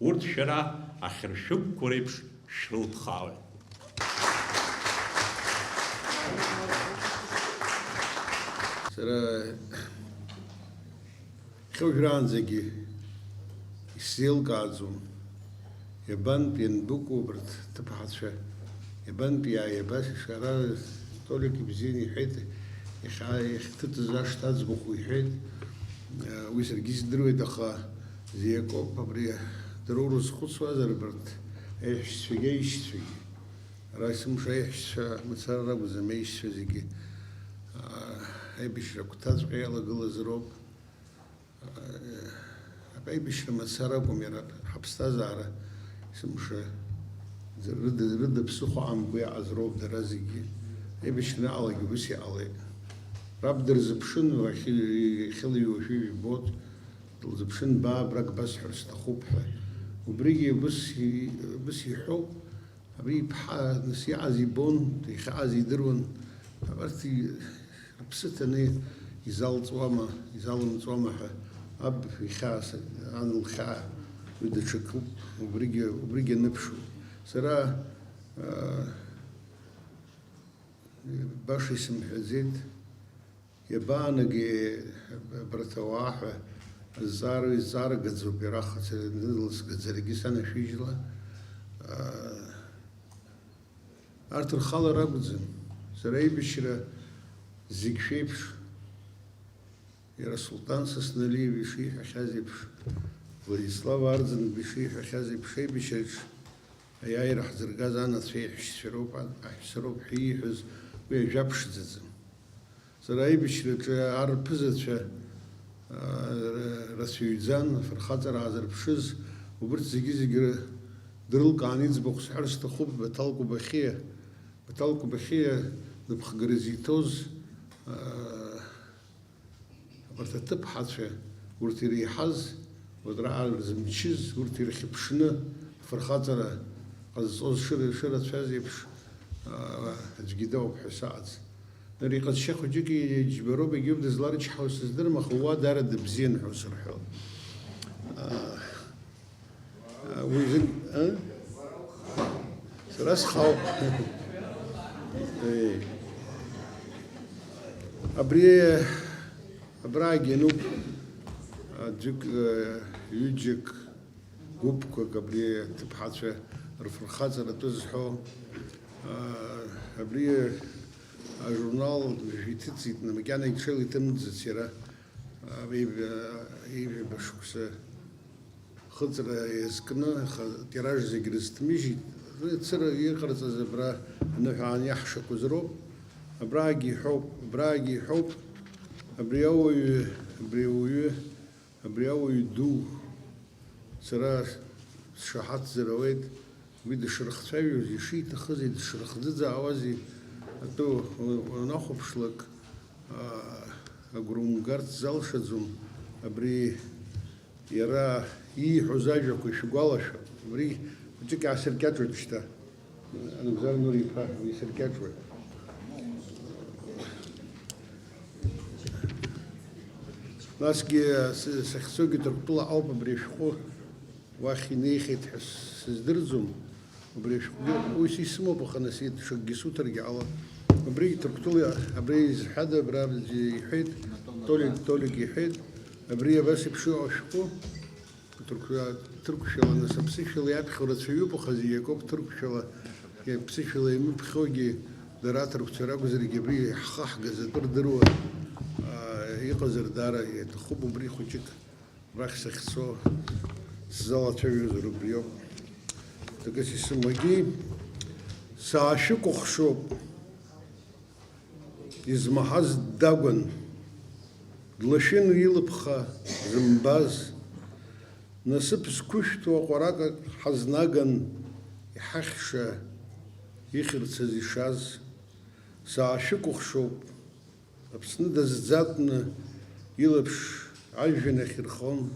Урҭ шәара ахьыршәықәқәа реиԥш шәрылԥхаауеит. Сара хьыжәраанӡагьы исзеилкааӡом, Иабантә ианбыкәу убарҭ ҭыԥҳацәа? Иабантә иааи абас ишара? Толик ибзианы иҳәеит, иахьа-, иахьҭыҵыз ашҭа аӡбахә иҳәеит. Уи саргьы издыруеит, аха зиакоуп абри дара урызхәыцуазар, абарҭ аиҳәшьцәагьы аишьцәагьы. Ара есымша аиҳәшьцәа мацара ракәӡам, аишьцәа зегьы, аа, аибашьра агәҭаҵәҟьа иалагылаз роуп. Аибашьра мацара акәым, иара ҳаԥсҭазаара есымша рыда, рыда ԥсыхәа амкәа иаҟаз роуп дара зегьы. Аибашьра анаҟалагьы ус иҟалеит. Раб дырзыԥшын, уахьы-, иахьылҩуа шәи жәбоит, дылзыԥшын, баа, абрак басҳәар сҭахуп ҳәа. Убригьы убыс и-, убыс иҳәоуп. Абри иԥҳа нас иааз ибон, ихьааз идыруан. Абарҭ и-, рыԥсы ҭаны изалҵуама, изалымҵуама ҳәа аб ихьаа, ан лхьаа, уи даҽакуп, убригьы, убригьы аныԥшуа. Сара, аа, баша исымҳәаӡеит. Иабаанагеи абарҭ ауаа ҳәа азҵаара, изҵаара гаӡоуп иара, ахаҵа днылсгаӡарагьы санашәыжьла, аа, арҭ рхала ракәӡам. Сара аибашьра зегь шәеиԥш, иара Сулҭан Сасналиев ишиҳәахьаз еиԥш, Владислав Арӡынба ишиҳәахьаз еиԥш, аибашьраҿ аиааира ҳзыргаз анацәа иаҳәшьцәа роуп, аҳәса роуп ҳәа ииҳәаз уи ажәа ԥшӡаӡам. Сара аибашьраҿы арԥызацәа, аа, рацәаҩӡан, афырхаҵара аазырԥшыз, убырҭ зегьы-зегьы дрылкааны иӡбахә сҳәар сҭахуп, Баҭал Кәыбахьиа. Баҭал Кәыбахьиа напхгара зиҭоз, аа, абарҭ аҭыԥҳацәа, урҭ иреиҳаз, уаҵәраҟа рзымчыз, урҭ ирхьыԥшны, афырхаҵара ҟазҵоз шыр-, шырацәаз еиԥш, аа, аӡәгьы дауп ҳәа саҟаӡам. Ара иҟазшьа хәыҷык иџьбароуп, егьиуп дызларычҳауа сыздырам, аха уа даара дыбзиан ҳәа усырҳәон. Аа, уи зын, а? Сара схауп. Еи. Абри, абраагьы иануп, аӡәык, ҩыџьак, гәыԥқәак абри аҭыԥҳацәа рфырхаҵара атәы зҳәо, аа, абри ажурнал жәиҭыҵит, макьана иҽеилиҭымҵыц иара, аа, ҩажәа, ҩажәаба шықәса хыҵра иазкны, аха атираж зегь рызҭмыжьит. Цыра иҟарҵаз абра аныҳәа аан иаҳшақәаз роуп. Абраагьы иҳәоуп, абраагьы иҳәоуп, абри ауаҩы, абри ауаҩы, Абри ауаҩ ду сара сшаҳаҭзар ауеит, уи дышрыхцәажәоз, ишиҭахызи дышрыхӡыӡаауази атәы уанахәаԥшлак, аа, агәра умгарц залшаӡом, абри иара ииҳәоз ажәақәа ишәгәалашәо, абри хәыҷык иаасыркьаҿуеит шьҭа. Анугзар Нури-иԥа, уисыркьаҿуеит. Насгьы сы-, сахьцогьы Ҭырқәтәыла ауп абри ашәҟәы уахь инеихьеит ҳәа сыздырӡом. Убри ашәҟәгьы уи исымоуп, аха нас иҭ-, ҽакгьы суҭаргьы ҟалап. Убригь Ҭырқәтәыла абри изҳәада, абра иҳәеит, Толик, Толик иҳәеит, абри абас еиԥш иҟоу ашәҟәы. Ҭырқәшәа-, ҭырқәшәала, нас, аԥсышәала иаԥхьо рацәаҩуп, аха зегь акоуп ҭырқәшәала, иа-, ԥсышәала иамыԥхьогьы дара аҭырқәцәа ракәзаргьы, абри ҳхы ҳгаӡатәы рдыруа, аа, иҟазар даара иаҭахуп, убри хәыҷык рахь сахьцо сзалацәажәозар убриоуп. Ҭакыс исымагьы саашәыкәыхшоуп. Измаҳаз дагәан, длашәын илыԥха зымбаз, насыԥ зқәышәҭуа ҟәарак ак ҳазнаган, иҳахьша, ихьырцаз ишаз, саашәыкәыхшоуп, Аԥсны дазӡатәны илаԥш ажәҩан ахь ирхон,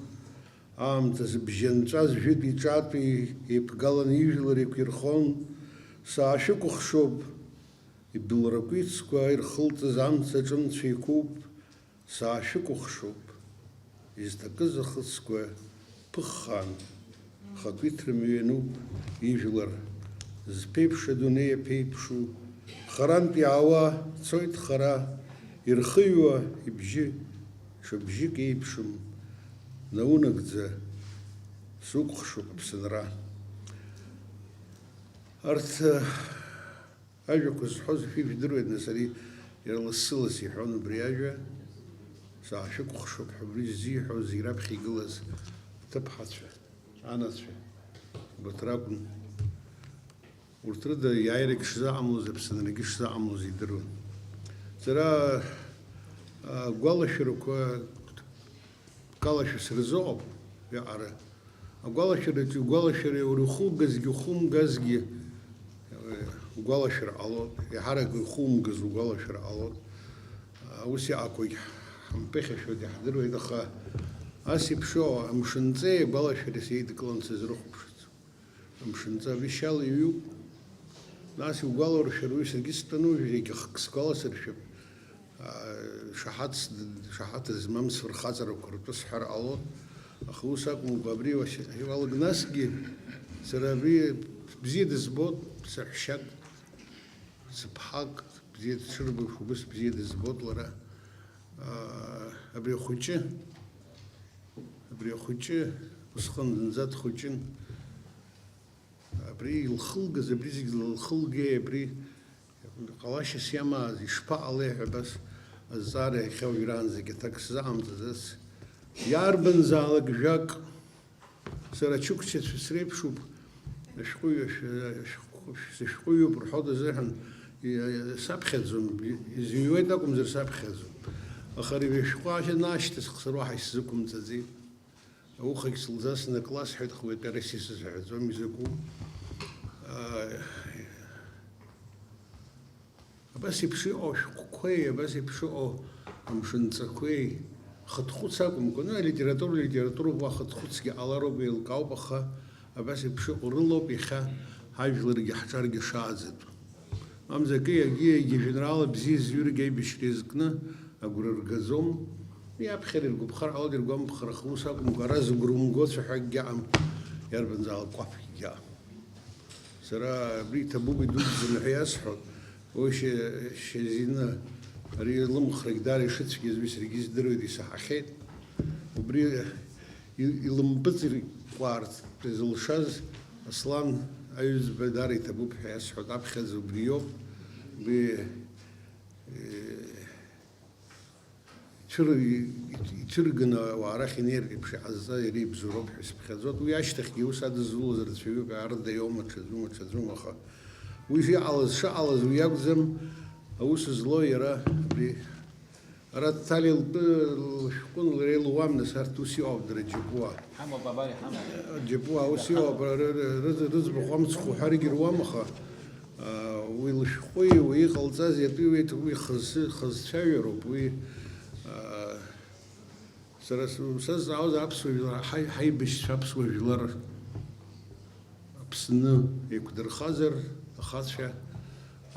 аамҭазы бжьы анҵәаз жәытәи ҿатәи еиԥгаланы ижәлар еиқәирхон, саашәыкәыхшоуп, Ибылра кәицқәа ирхылҵыз амца аҿынцәа иқәуп, саашәыкәыхшоуп. Изҭакыз ахыцқәа ԥыххаан, хақәиҭра мҩа иануп ижәлар. Зԥеиԥш адунеи аԥеиԥшу, харантә иаауа цоит хара, ирхыҩуа ибжьы ҽа бжьык еиԥшым, наунагӡа сукәыхшоуп Аԥсынра. Арҭ, э, ажәақәа зҳәоз шәи жәдыруеит, нас ари иара лассы-ласс иҳәон убри ажәа, саашәыкәхшоуп ҳәа убри ззиҳәоз зегь раԥхьа игылаз аҭыԥҳацәа, анацәа, убарҭ ракәын. Урҭ рыда иааирагь шзаҟамлоз, аԥсынрагьы шзаҟамлоз идыруан. Сара, а, агәалашәарақәа калашәа сырзыҟоуп, иаҟара. Агәалашәараҿы игәалашәара уара ухугазгьы, ухумгазгьы, э, угәалашәар ҟалоит. Еиҳарак ухумгаз угәалашәар ҟалоит. А, ус иҟақәагь ҳамԥыхьашәоит, иаҳдыруеит, аха ас еиԥш ыҟоу амшынҵеи агәалашәареи сеидкылан сазрыхәаԥшырц. Амшынҵа абжьшьала иҩуп. Нас иугәалауршәар, уи саргьы стәаны уажәы егьахк сгәаласыршәап. Аа, шаҳаҭс-, шаҳаҭ змам сфырхаҵарақәа ртәы сҳәар ҟалон. Аха ус акәымкәа, абри уашьа-, иалак насгьы сара абри бзиа дызбоит, саҳәшьак, сыԥҳак, бзиа дшырбо, убыс бзиа дызбоит лара. Аа, абри ахәыҷы, абри ахәыҷы усҟан зынӡа дхәыҷын. Абри илхылгаз, абри зегь лылхылгеи, абри ҟалашьас иамааз ишԥаҟалеи ҳәа абас азҵаара иахьа уажәраанӡагь аҭак сзаҟамҵаӡац. Иарбанзаалак жәак, сара ачықәчацәа среиԥшуп, ашәҟәыҩҩы, ашә-, сышәҟәыҩҩуп рҳәоит азыҳәан, и-, саԥхьаӡом, изыҩуеит акәымзар саԥхьаӡом. Аха ари ашәҟәы ашьа наашьҭысх сара уаҳа исзықәымҵаӡеит. Аухагь сылзасны акы ласҳәеит, аха уи атәарас исызҳәаӡом изакәу. Аа, абас еиԥш иҟоу ашәҟәқәеи, абас еиԥш иҟоу амшынҵақәеи, хыҭхәыц акәымкәа, ну, алитература литературоуп, уа хыҭхәыцгьы ҟалароуп, еилкаауп, аха абас еиԥш иҟоу рылоуп иахьа ҳажәларгьы ҳҿаргьы шааӡатәу. Мамзар акы, егьи, егьи ажәеинраала бзиа зҩыргьы аибашьра иазкны агәра ргаӡом. Уи аԥхьара иргәаԥхар ҟалоит, иргәамԥхар, аха ус акәымкәа, ара зыгәра умго цәаҳәакгьы аҟам, иарбанзаалак кәаԥгьы аҟам. Сара абри Ҭабуби дуӡӡаны ҳәа иасҳәоит, уи Шьа-, Шьазина, ари лымхрагь даара ишыцәгьаз уи саргьы издыруеит, исаҳахьеит. Убри и-, илымпыҵыркәаарц изылшаз Аслан аҩӡба даара иҭабуп ҳәа иасҳәоит, аԥхьаӡа убри иоуп. Уи, э, ицәыр-, ицәырганы ауаа рахь инеиртә еиԥш иҟазҵаз иара ибзоуроуп ҳәа исыԥхьаӡоит. Уи ашьҭахьгьы ус адызулаз рацәаҩуп, Ардеиоума, ҽаӡәума, ҽаӡәума, аха уи шиҟалаз шыҟалаз уи акәӡам, аус злоу иара абри Ара Ҭали лтәы лышәҟәын, лара илуам, нас арҭ ус иҟоуп, дара џьапуа. Ҳамоуп, абар иҳамоуп. Џьапуа ус иҟоуп, ра-, ра-, рыӡ-, рыӡбахә амцхә уҳәаргьы руам, аха, а, уи лышәҟәи, уи иҟалҵази атәи уи, уи хазы-, хазцәажәароуп, уи, а, сара с-, сазҵаауаз аԥсуа жәлар, ҳаи-, ҳаибашьцәа аԥсуа жәлар Аԥсны еиқәдырхазар, ахацәа,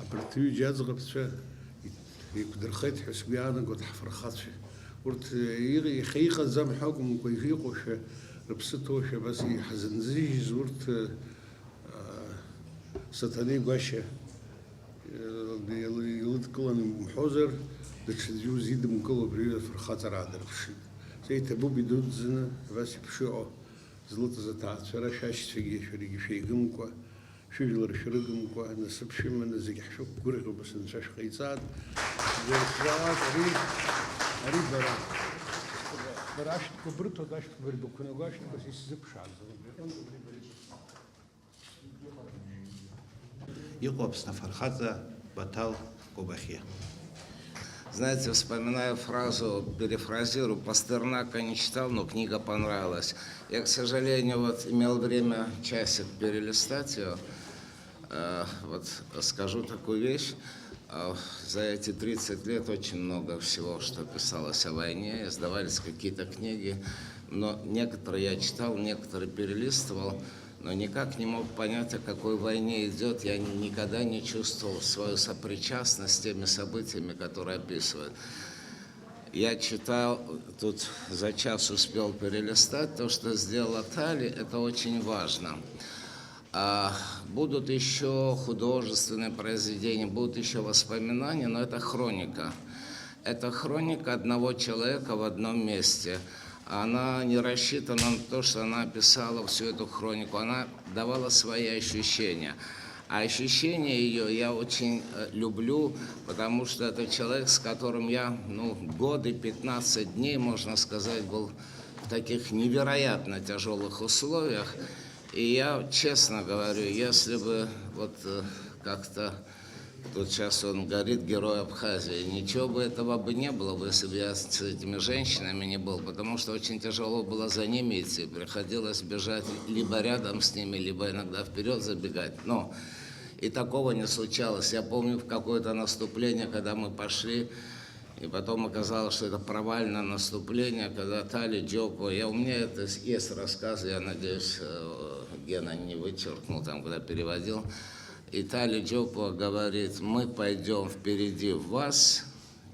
абарҭ ҩыџьа аӡӷабцәа еиқәдырхеит ҳәа сгәы иаанагоит ҳфырхацәа. Урҭ, э, иҟ-, иахьа иҟаӡам ҳәа акәымкәа, ижәиҟоушәа, рыԥсы ҭоушәа абас иҳазынзыжьыз урҭ, э, а, Саҭанеи Гәашьа, э, илы-, илыдкыланы умҳәозар, даҽаӡәы узидымкыло абри афырхаҵара аадырԥшит. Сеиҭабуп идуӡӡаны, абас еиԥш иҟоу. Злыҵыз аҭаацәара шәашьцәагьы шәаргьы шәеигымкәа, шәыжәлар шәрыгымкәа, насыԥ шәыманы зегь ҳшәықәгәырӷьо, быс Анцәа шәҟаиҵааит. Иазшәалаз ари, ари бара. Бара ашәҭқәа бырҭоит, ашәҭқәа бырбақәа нагәа ашәҭқәа сисзыԥшааӡом. Иҟоу Аԥсны афырхаҵа Баҭал Кобахьиа. Знаете, вспоминаю фразу, перефразирую, Пастернака не читал, но книга понравилась. Я, к сожалению, вот имел время часик перелистать её. Э, вот скажу такую вещь. Э, за эти тридцать лет очень много всего, что писалось о войне, издавались какие-то книги. Но некоторые я читал, некоторые перелистывал. Но никак не мог понять, о какой войне идёт. Я никогда не чувствовал свою сопричастность с теми событиями, которые описывают. Я читал, тут за час успел перелистать, то, что сделала Тали, это очень важно. А, будут ещё художественные произведения, будут ещё воспоминания, но это хроника. Это хроника одного человека в одном месте. Она не рассчитана на то, что она описала всю эту хронику. Она давала свои ощущения. А ощущение её я очень, э, люблю, потому что это человек, с которым я, ну, годы, пятнадцать дней, можно сказать, был в таких невероятно тяжёлых условиях. И я честно говорю, если бы вот, э, как-то тут щас он горит, герой Абхазии, ничего бы этого бы не было бы, если бы я с этими женщинами не был, потому что очень тяжело было за ними идти, приходилось бежать либо рядом с ними, либо иногда вперёд забегать. Но и такого не случалось. Я помню, в какое-то наступление, когда мы пошли, и потом оказалось, что это провальное наступление, когда Тали Джопо, я, у меня это с- есть рассказ, я надеюсь, э, Гена не вычеркнул там, когда переводил. И Тали Джопо говорит: «Мы пойдём впереди вас,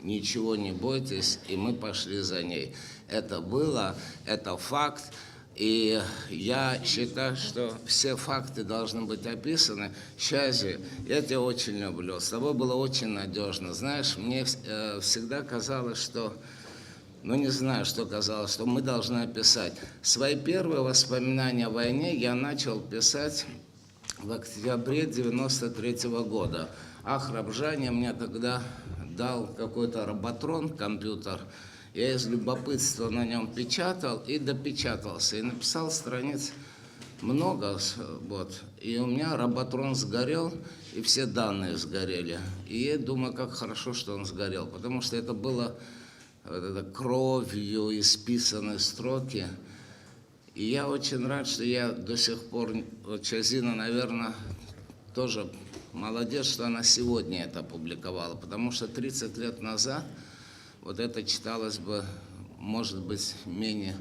ничего не бойтесь», и мы пошли за ней. Это было, это факт. И я считаю, что все факты должны быть описаны. Щази, я тебя очень люблю. С тобой было очень надёжно. Знаешь, мне вс- э, всегда казалось, что, ну, не знаю, что казалось, что мы должны описать. Свои первые воспоминания о войне я начал писать в октябре девяносто третьего года. Ахраб Жаня мне тогда дал какой-то роботрон, компьютер. Я из любопытства на нём печатал и допечатался. И написал страниц много, с- вот. И у меня роботрон сгорел, и все данные сгорели. И я думаю, как хорошо, что он сгорел, потому что это было вот это кровью исписанные строки. И я очень рад, что я до сих пор, вот Чазина, наверное, тоже молодец, что она сегодня это опубликовала, потому что тридцать лет назад вот это читалось бы, может быть, менее,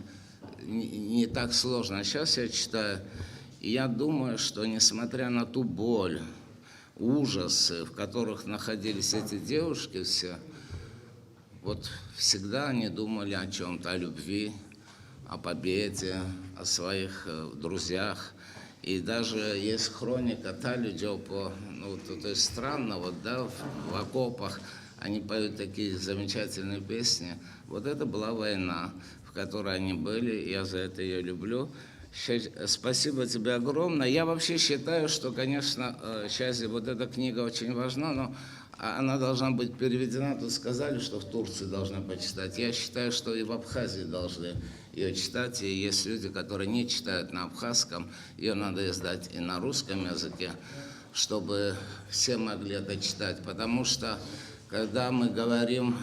не, не так сложно. А сейчас я читаю, и я думаю, что несмотря на ту боль, ужасы, в которых находились эти девушки все, вот всегда они думали о чём-то, о любви, о победе, о своих, э, друзьях. И даже есть хроника Тали Джопо, ну, то, то есть странно, вот, да, в, в окопах они поют такие замечательные песни. Вот это была война, в которой они были, я за это её люблю. Ща- спасибо тебе огромное. Я вообще считаю, что, конечно, э, щас вот эта книга очень важна, но а- она должна быть переведена. Тут сказали, что в Турции должны почитать. Я считаю, что и в Абхазии должны её читать. И есть люди, которые не читают на абхазском, её надо издать и на русском языке, чтобы все могли это читать. Потому что, когда мы говорим,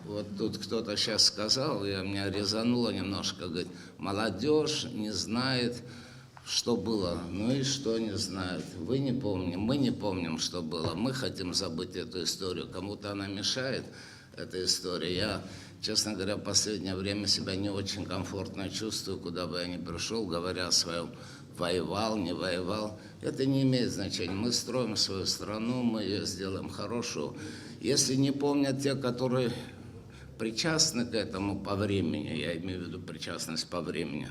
вот тут кто-то щас сказал, и меня резануло немножко, говорит, молодёжь не знает, что было. Ну и что не знает? Вы не помните, мы не помним, что было. Мы хотим забыть эту историю. Кому-то она мешает, эта история. Я, честно говоря, в последнее время себя не очень комфортно чувствую, куда бы я ни пришёл, говоря о своём, воевал, не воевал. Это не имеет значения. Мы строим свою страну, мы её сделаем хорошую. Если не помнят те, которые причастны к этому по времени, я имею в виду причастность по времени,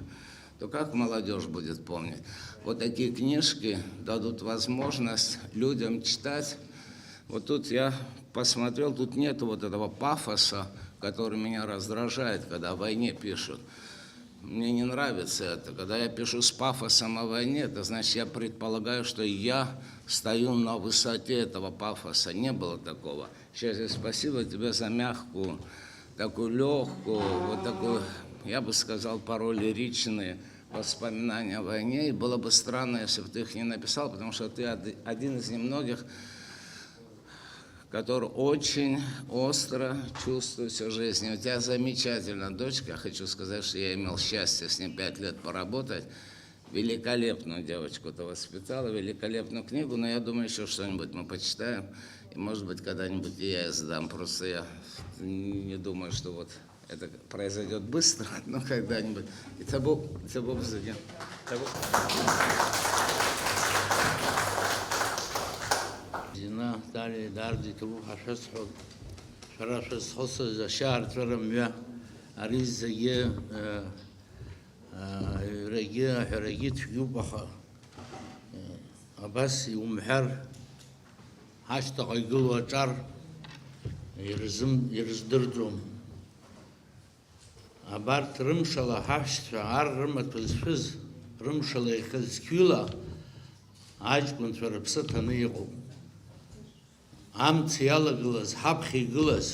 то как молодёжь будет помнить? Вот такие книжки дадут возможность людям читать. Вот тут я посмотрел, тут нету вот этого пафоса, который меня раздражает, когда о войне пишут. Мне не нравится это. Когда я пишу с пафосом о войне, это значит, я предполагаю, что я стою на высоте этого пафоса. Не было такого. Щас я спасибо тебе за мягкую, такую лёгкую, вот такую, я бы сказал, порой лиричные воспоминания о войне. И было бы странно, если бы ты их не написал, потому что ты од- один из немногих, который очень остро чувствует всю жизнь. У тебя замечательная дочка. Я хочу сказать, что я имел счастье с ней пять лет поработать. Великолепную девочку ты воспитала, великолепную книгу, но я думаю, ещё что-нибудь мы почитаем. И, может быть, когда-нибудь и я издам. Просто я не думаю, что вот это произойдёт быстро, но когда-нибудь. Иҭабуп, иҭабуп зегьы. Иҭабуп. Зина, Тали, Дарди, ҭабуп ҳәа шәасҳәоит. Шәара шәызхысыз ашьаарҵәыра мҩа, ари зегьы, э, э, аҩрагьы, аҳәарагьы цәгьоуп, аха, э, абас иумҳәар, ҳашьҭахь игылоу аҿар ирзым-, ирыздырӡом. Абарҭ рымшала ҳашьцәа, ар рымаҭәа зшәыз, рымшала иахьа зқьҩыла аҷкәынцәа рыԥсы ҭаны иҟоуп. Амц иалагылаз, ҳаԥхьа игылаз,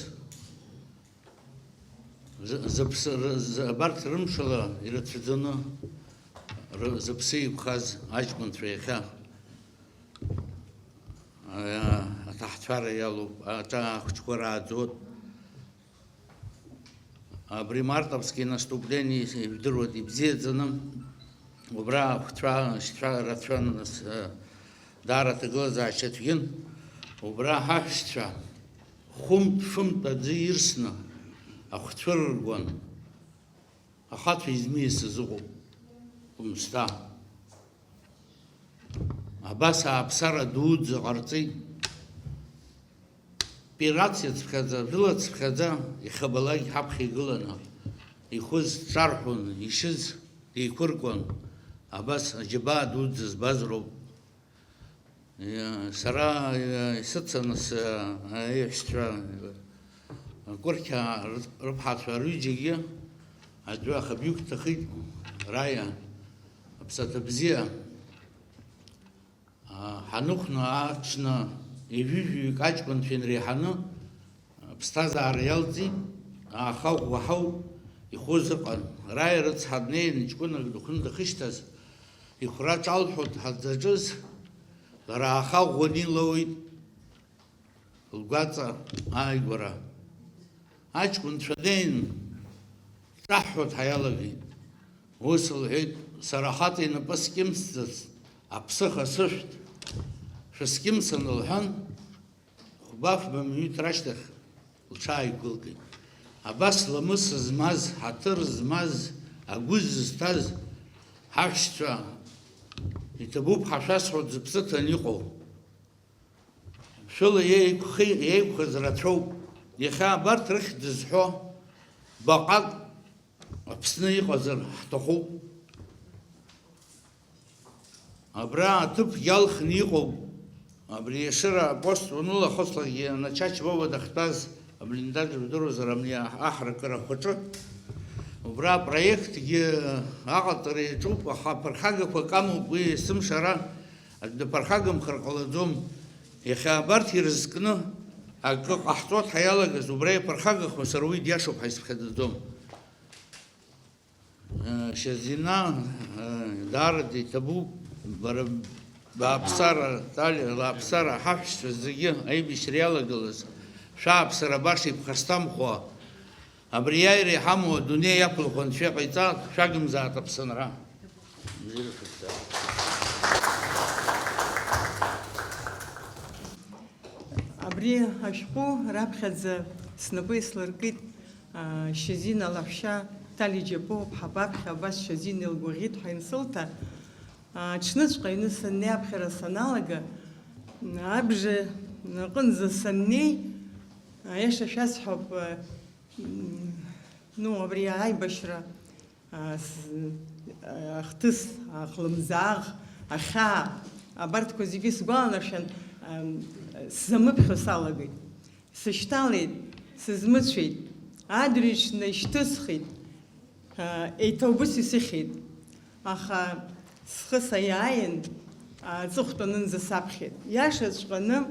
зы-, зыԥсы-, ры-, зы-, абарҭ рымшала ирацәаӡаны ры-, зыԥсы еиқәхаз аҷкәынцәа иахьа, а, аҭаҳцәара иалоуп, аҿа ахәыҷқәа рааӡоит. Абри мартовски наступление ижәдыруеит ибзиаӡаны. Убра ахәцәа, шьцәа рацәан, нас, э, даара аҭагылазаашьа цәгьан. Убра ҳаҳәшьцәа хәымтә-фымтә аӡы ирсны ахәцәа рыргон. Ахацәа измиасыз ыҟоуп Кәымсҭа. Абас ааԥсара дуӡӡа ҟарҵеит. Пирациа цыԥхьаӡа, жәыла цыԥхьаӡа ихабалак ҳаԥхьа игыланы, ихәыз ҿарҳәон, ишьыз деиқәыркуан. Абас аџьабаа дуӡӡа збаз роуп. Иа-, сара, иа-, исыцын сы-, аиҳәшьцәа, акәырқьа ры-, рыԥҳацәа рҩыџьагьы, аӡәы ахабиуқь дҭахеит, Раиа, аԥсаҭа бзиа. А, ҳаныхәна аҽны ҩажәи жәаҩык аҷкәынцәа инреиҳаны, аԥсҭазаара иалҵит, аха ӷәӷәа ҳауп, ихәыз ыҟан. Раиа рыцҳа днеин, ҷкәынак дыхәны дахьышьҭаз, ихәра ҿалҳәо дҳаздаҿыз, лара аха ӷәӷәаны илоуит лгәаҵа ааигәара. Аҷкәынцәа неин, ҿаҳҳәо дҳаиалагеит. Ус лҳәеит, сара хаҵа инапы скьымсӡацт, аԥсыха сышәҭ, шәыскьымсын, лҳәан, хәба-фба минуҭ рашьҭахь лҽааиқәылкит. Абас ламыс змаз, ҳаҭыр змаз, агәы зызҭаз ҳаҳәшьцәа, иҭабуп ҳәа шәасҳәоит, зыԥсы ҭаны иҟоу. Шәыла еиқәхи-, еиқәхаз рацәоуп. Иахьа абарҭ рыхьӡ зҳәо баҟак Аԥсны иҟазар ҳҭахуп. Абра аҭыԥ иалхны иҟоуп. Абри Ешыра апост уанылахослакгьы Начач Вова дахьтәаз аблиндаж, ижәдыруазар, абни аҳ-, аҳракыра ахәаҿы. Убра апроектгьы аҟаҵара иаҿуп, аха аԥырхагақәа акы амоуп, уи есымша ара аӡә дыԥырхагамхар ҟалаӡом. Иахьа абарҭ ирызкны акы ҟаҳҵо дҳаиалагаз, убра иаԥырхагахо сара уи диашоуп ҳәа исыԥхьаӡаӡом. Шьазина, даараӡа иҭабуп, бара бааԥсара, Тали, лааԥсара, ҳаҳәшьцәа зегьы аибашьра иалагылаз, шәааԥсара баша иԥхасҭамхо, абри аиааира иҳамоу адунеи иақәлахо Анцәа иҟаиҵа, шәагымзааит Аԥсынра. Абри ашәҟәы раԥхьаӡа снапы ислыркит, а, Шьазина лаҳәшьа Тали Џьапуа-ԥҳа баԥхьа абас Шьазина илгәаӷьит ҳәа инсылҭа, а, аҽныҵәҟьа аҩны саннеи аԥхьара саналага, абжа аҟынӡа саннеи, аиаша шәасҳәап, а, м, ну, абри аибашьра а, с-, а, ахҭыс, ахлымӡаах, ахьаа, абарҭқәа зегьы сгәаланаршәан, ам, сзамыԥхьо салагеит. Сышьҭалеит, сызмыцәеит, адырҩаҽны ишьҭысхит, а, еиҭа убыс исыхьит. Аха схы саиааин, аҵыхәтәанынӡа саԥхьеит. Иашаҵәҟьаны,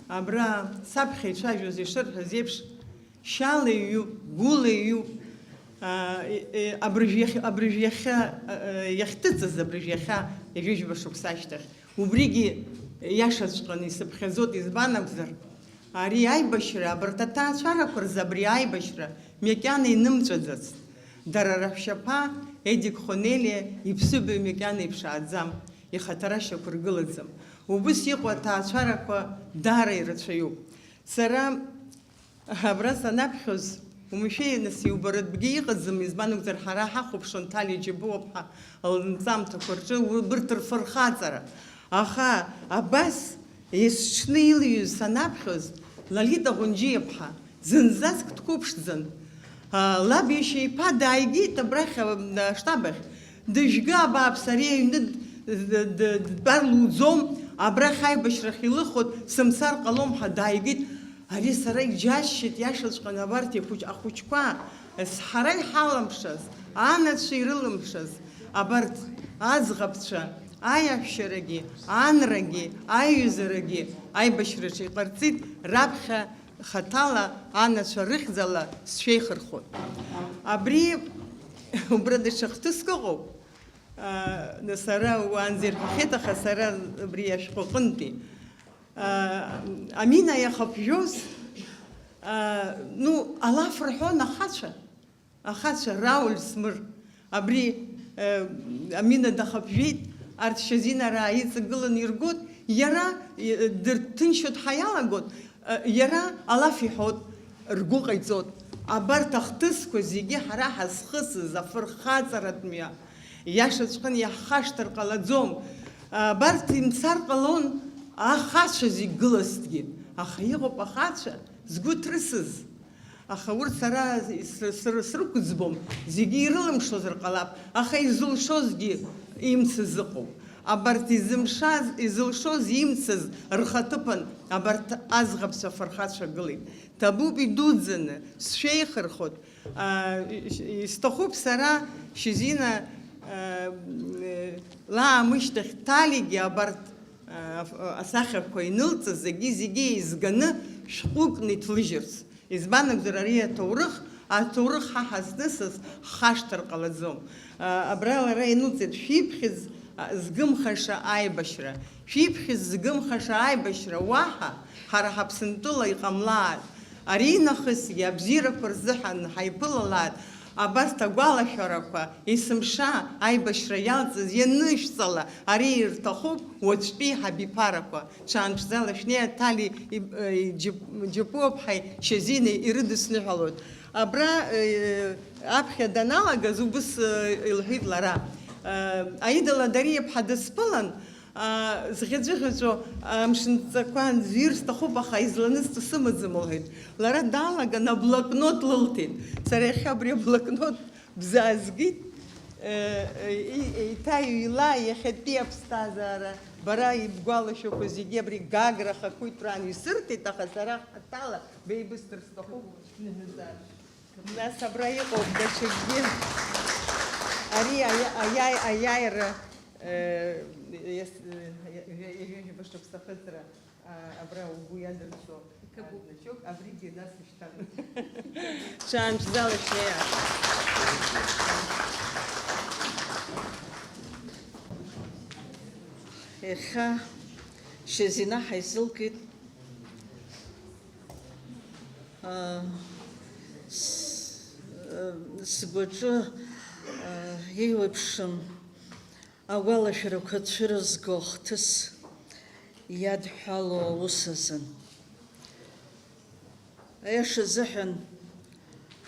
абра саԥхьа ицәажәоз ишырҳәаз еиԥш, шьала иҩуп, гәыла иҩуп, аа, е-, е-, абыржә иахь-, абыржә иахьа, э, иахьҭыҵыз абыржә иахьа ҩажәижәба шықәса ашьҭахь. Убригьы иашаҵәҟьаны исыԥхьаӡоит, избан акәзар, ари аибашьра, абарҭ аҭаацәарақәа рзы абри аибашьра макьана инымҵәаӡацт. Дара раҳәшьаԥа Едик Хонелиа иԥсыбаҩ макьана иԥшааӡам, ихаҭара шьақәыргылаӡам. Убыс иҟоу аҭаацәарақәа даара ирацәаҩуп. Сара Абра санаԥхьоз, умшәеи, нас, иубаратәгьы иҟаӡам, избан акәзар, ҳара ҳахәаԥшуан Ҭали Џьабуаԥҳа лнҵамҭақәа рҿы убырҭ рфырхаҵара. Аха абас есҽны илҩыз санаԥхьоз, Лолита Ӷәынџьиаԥҳа, зынӡаск дқәыԥшӡан. А, лаб иашьа иԥа дааигеит абрахь, а, аштаб ахь. Дыжәга, абааԥс, ари аҩны д-, д-, д-, дтәар луӡом, абрахь аибашьрахь илыхоит, сымцар ҟалом ҳәа дааигеит. Ари сара иџьасшьеит, иашаҵәҟьаны абарҭ ихәыҷ-, ахәыҷқәа, ҳара иҳалымшаз, анацәа ирылымшаз, абарҭ аӡӷабцәа, Аиаҳәшьарагьы, анрагьы, аиҩызарагьы аибашьраҿы иҟарҵеит, раԥхьа хаҭала анацәа рыхьӡала сшәеихырхәоит. Абри, убра даҽа хҭыск ыҟоуп, а, нас ара уаанӡа ирҳәахьеит, аха сара абри ашәҟәы аҟынтәи. А, Амина иахаԥжәоз, а, ну, алаф рҳәон ахацәа. Ахацәа, Рауль Смыр, абри, э, Амина дахаԥжәеит, арҭ Шьазинараа иҵагыланы иргоит, иара, э, дырҭынчуа дҳаиалагоит, э, иара алаф иҳәоит, ргәы ҟаиҵоит. Абарҭ ахҭысқәа зегьы ҳара ҳазхысыз афырхаҵаратә мҩа, иашаҵәҟьаны иаҳхашҭыр ҟалаӡом. Абарҭ имцар ҟалон ахацәа зегь гылазҭгьы, аха иҟоуп ахацәа згәы ҭрысыз. Аха урҭ сара сры-, сры-, срықәӡбом, зегьы ирылымшозар ҟалап, аха изылшозгьы имцыз ыҟоуп. Абарҭ изымшаз, изылшоз, имцыз рхаҭыԥан абарҭ аӡӷабцәа фырхацәа гылеит. Ҭабуп идуӡӡаны, сшәеихырхәоит. Аа, ис-, исҭахуп сара Шьазина, аа, лаамышьҭахь Ҭалигьы абарҭ, аа, асахьақәа инылҵыз зегьы-зегьы еизганы шәҟәыкны иҭлыжьырц. Избан акәзар, ари аҭоурых, аҭоурых ҳа ҳазнысыз ҳхашҭыр ҟалаӡом. А, абра лара инылҵит, шәиԥхьыӡ, а, згымхаша аибашьра, шәиԥхьыӡ згымхаша аибашьра уаҳа ҳара ҳаԥсынтәыла иҟамлааит. Аринахысгьы абзиарақәа рзыҳәан ҳаиԥылалааит. Абарҭ агәалашәарақәа, есымша аибашьра иалҵыз ианышәҵала, ари ирҭахуп уаҵәтәи ҳабиԥарақәа. Ҽаанԥшӡала шәнеи, Ҭали иџьапуаԥҳаи Шьазинеи ирыдысныҳәалоит. Абра, э, аԥхьа даналагаз убыс, э, илҳәеит лара. Э, Аида Ладариа-ԥҳа дысԥылан, а, зӷьаҵәыӷьаҵәуа амшынҵақәа анӡәыр сҭахуп, аха изланысҵо сымаӡам, лҳәеит. Лара далаган аблокнот лылҭеит. Сара иахьа абри аблокнот бзаазгеит, э, э, и-, еиҭа иҩла иахьатәи аԥсҭазаара, бара ибгәалашәақәо зегьы абри Гагра ахақәиҭраан исырҭеит, аха сара хаҭала беибысҭар сҭахуп, шәныҳәазар. Нас абра иҟоуп даҽакгьы. Ари аиа-, аиа-, аиааира, э, иас-, э, ҩажәа шықәса ахыҵра. А, абра угәы иадырцәо иҭабуп. Значок, абригьы нас ишьҭан. Ҽаанбзиала шәнеи. Иахьа Шьазина ҳаизылкит. А, с-, а, сгәаҿы, а, еиуеиԥшым агәалашәарақәа цәырызго ахҭыс иадҳәалоу аус азын. Аиаша азыҳәан,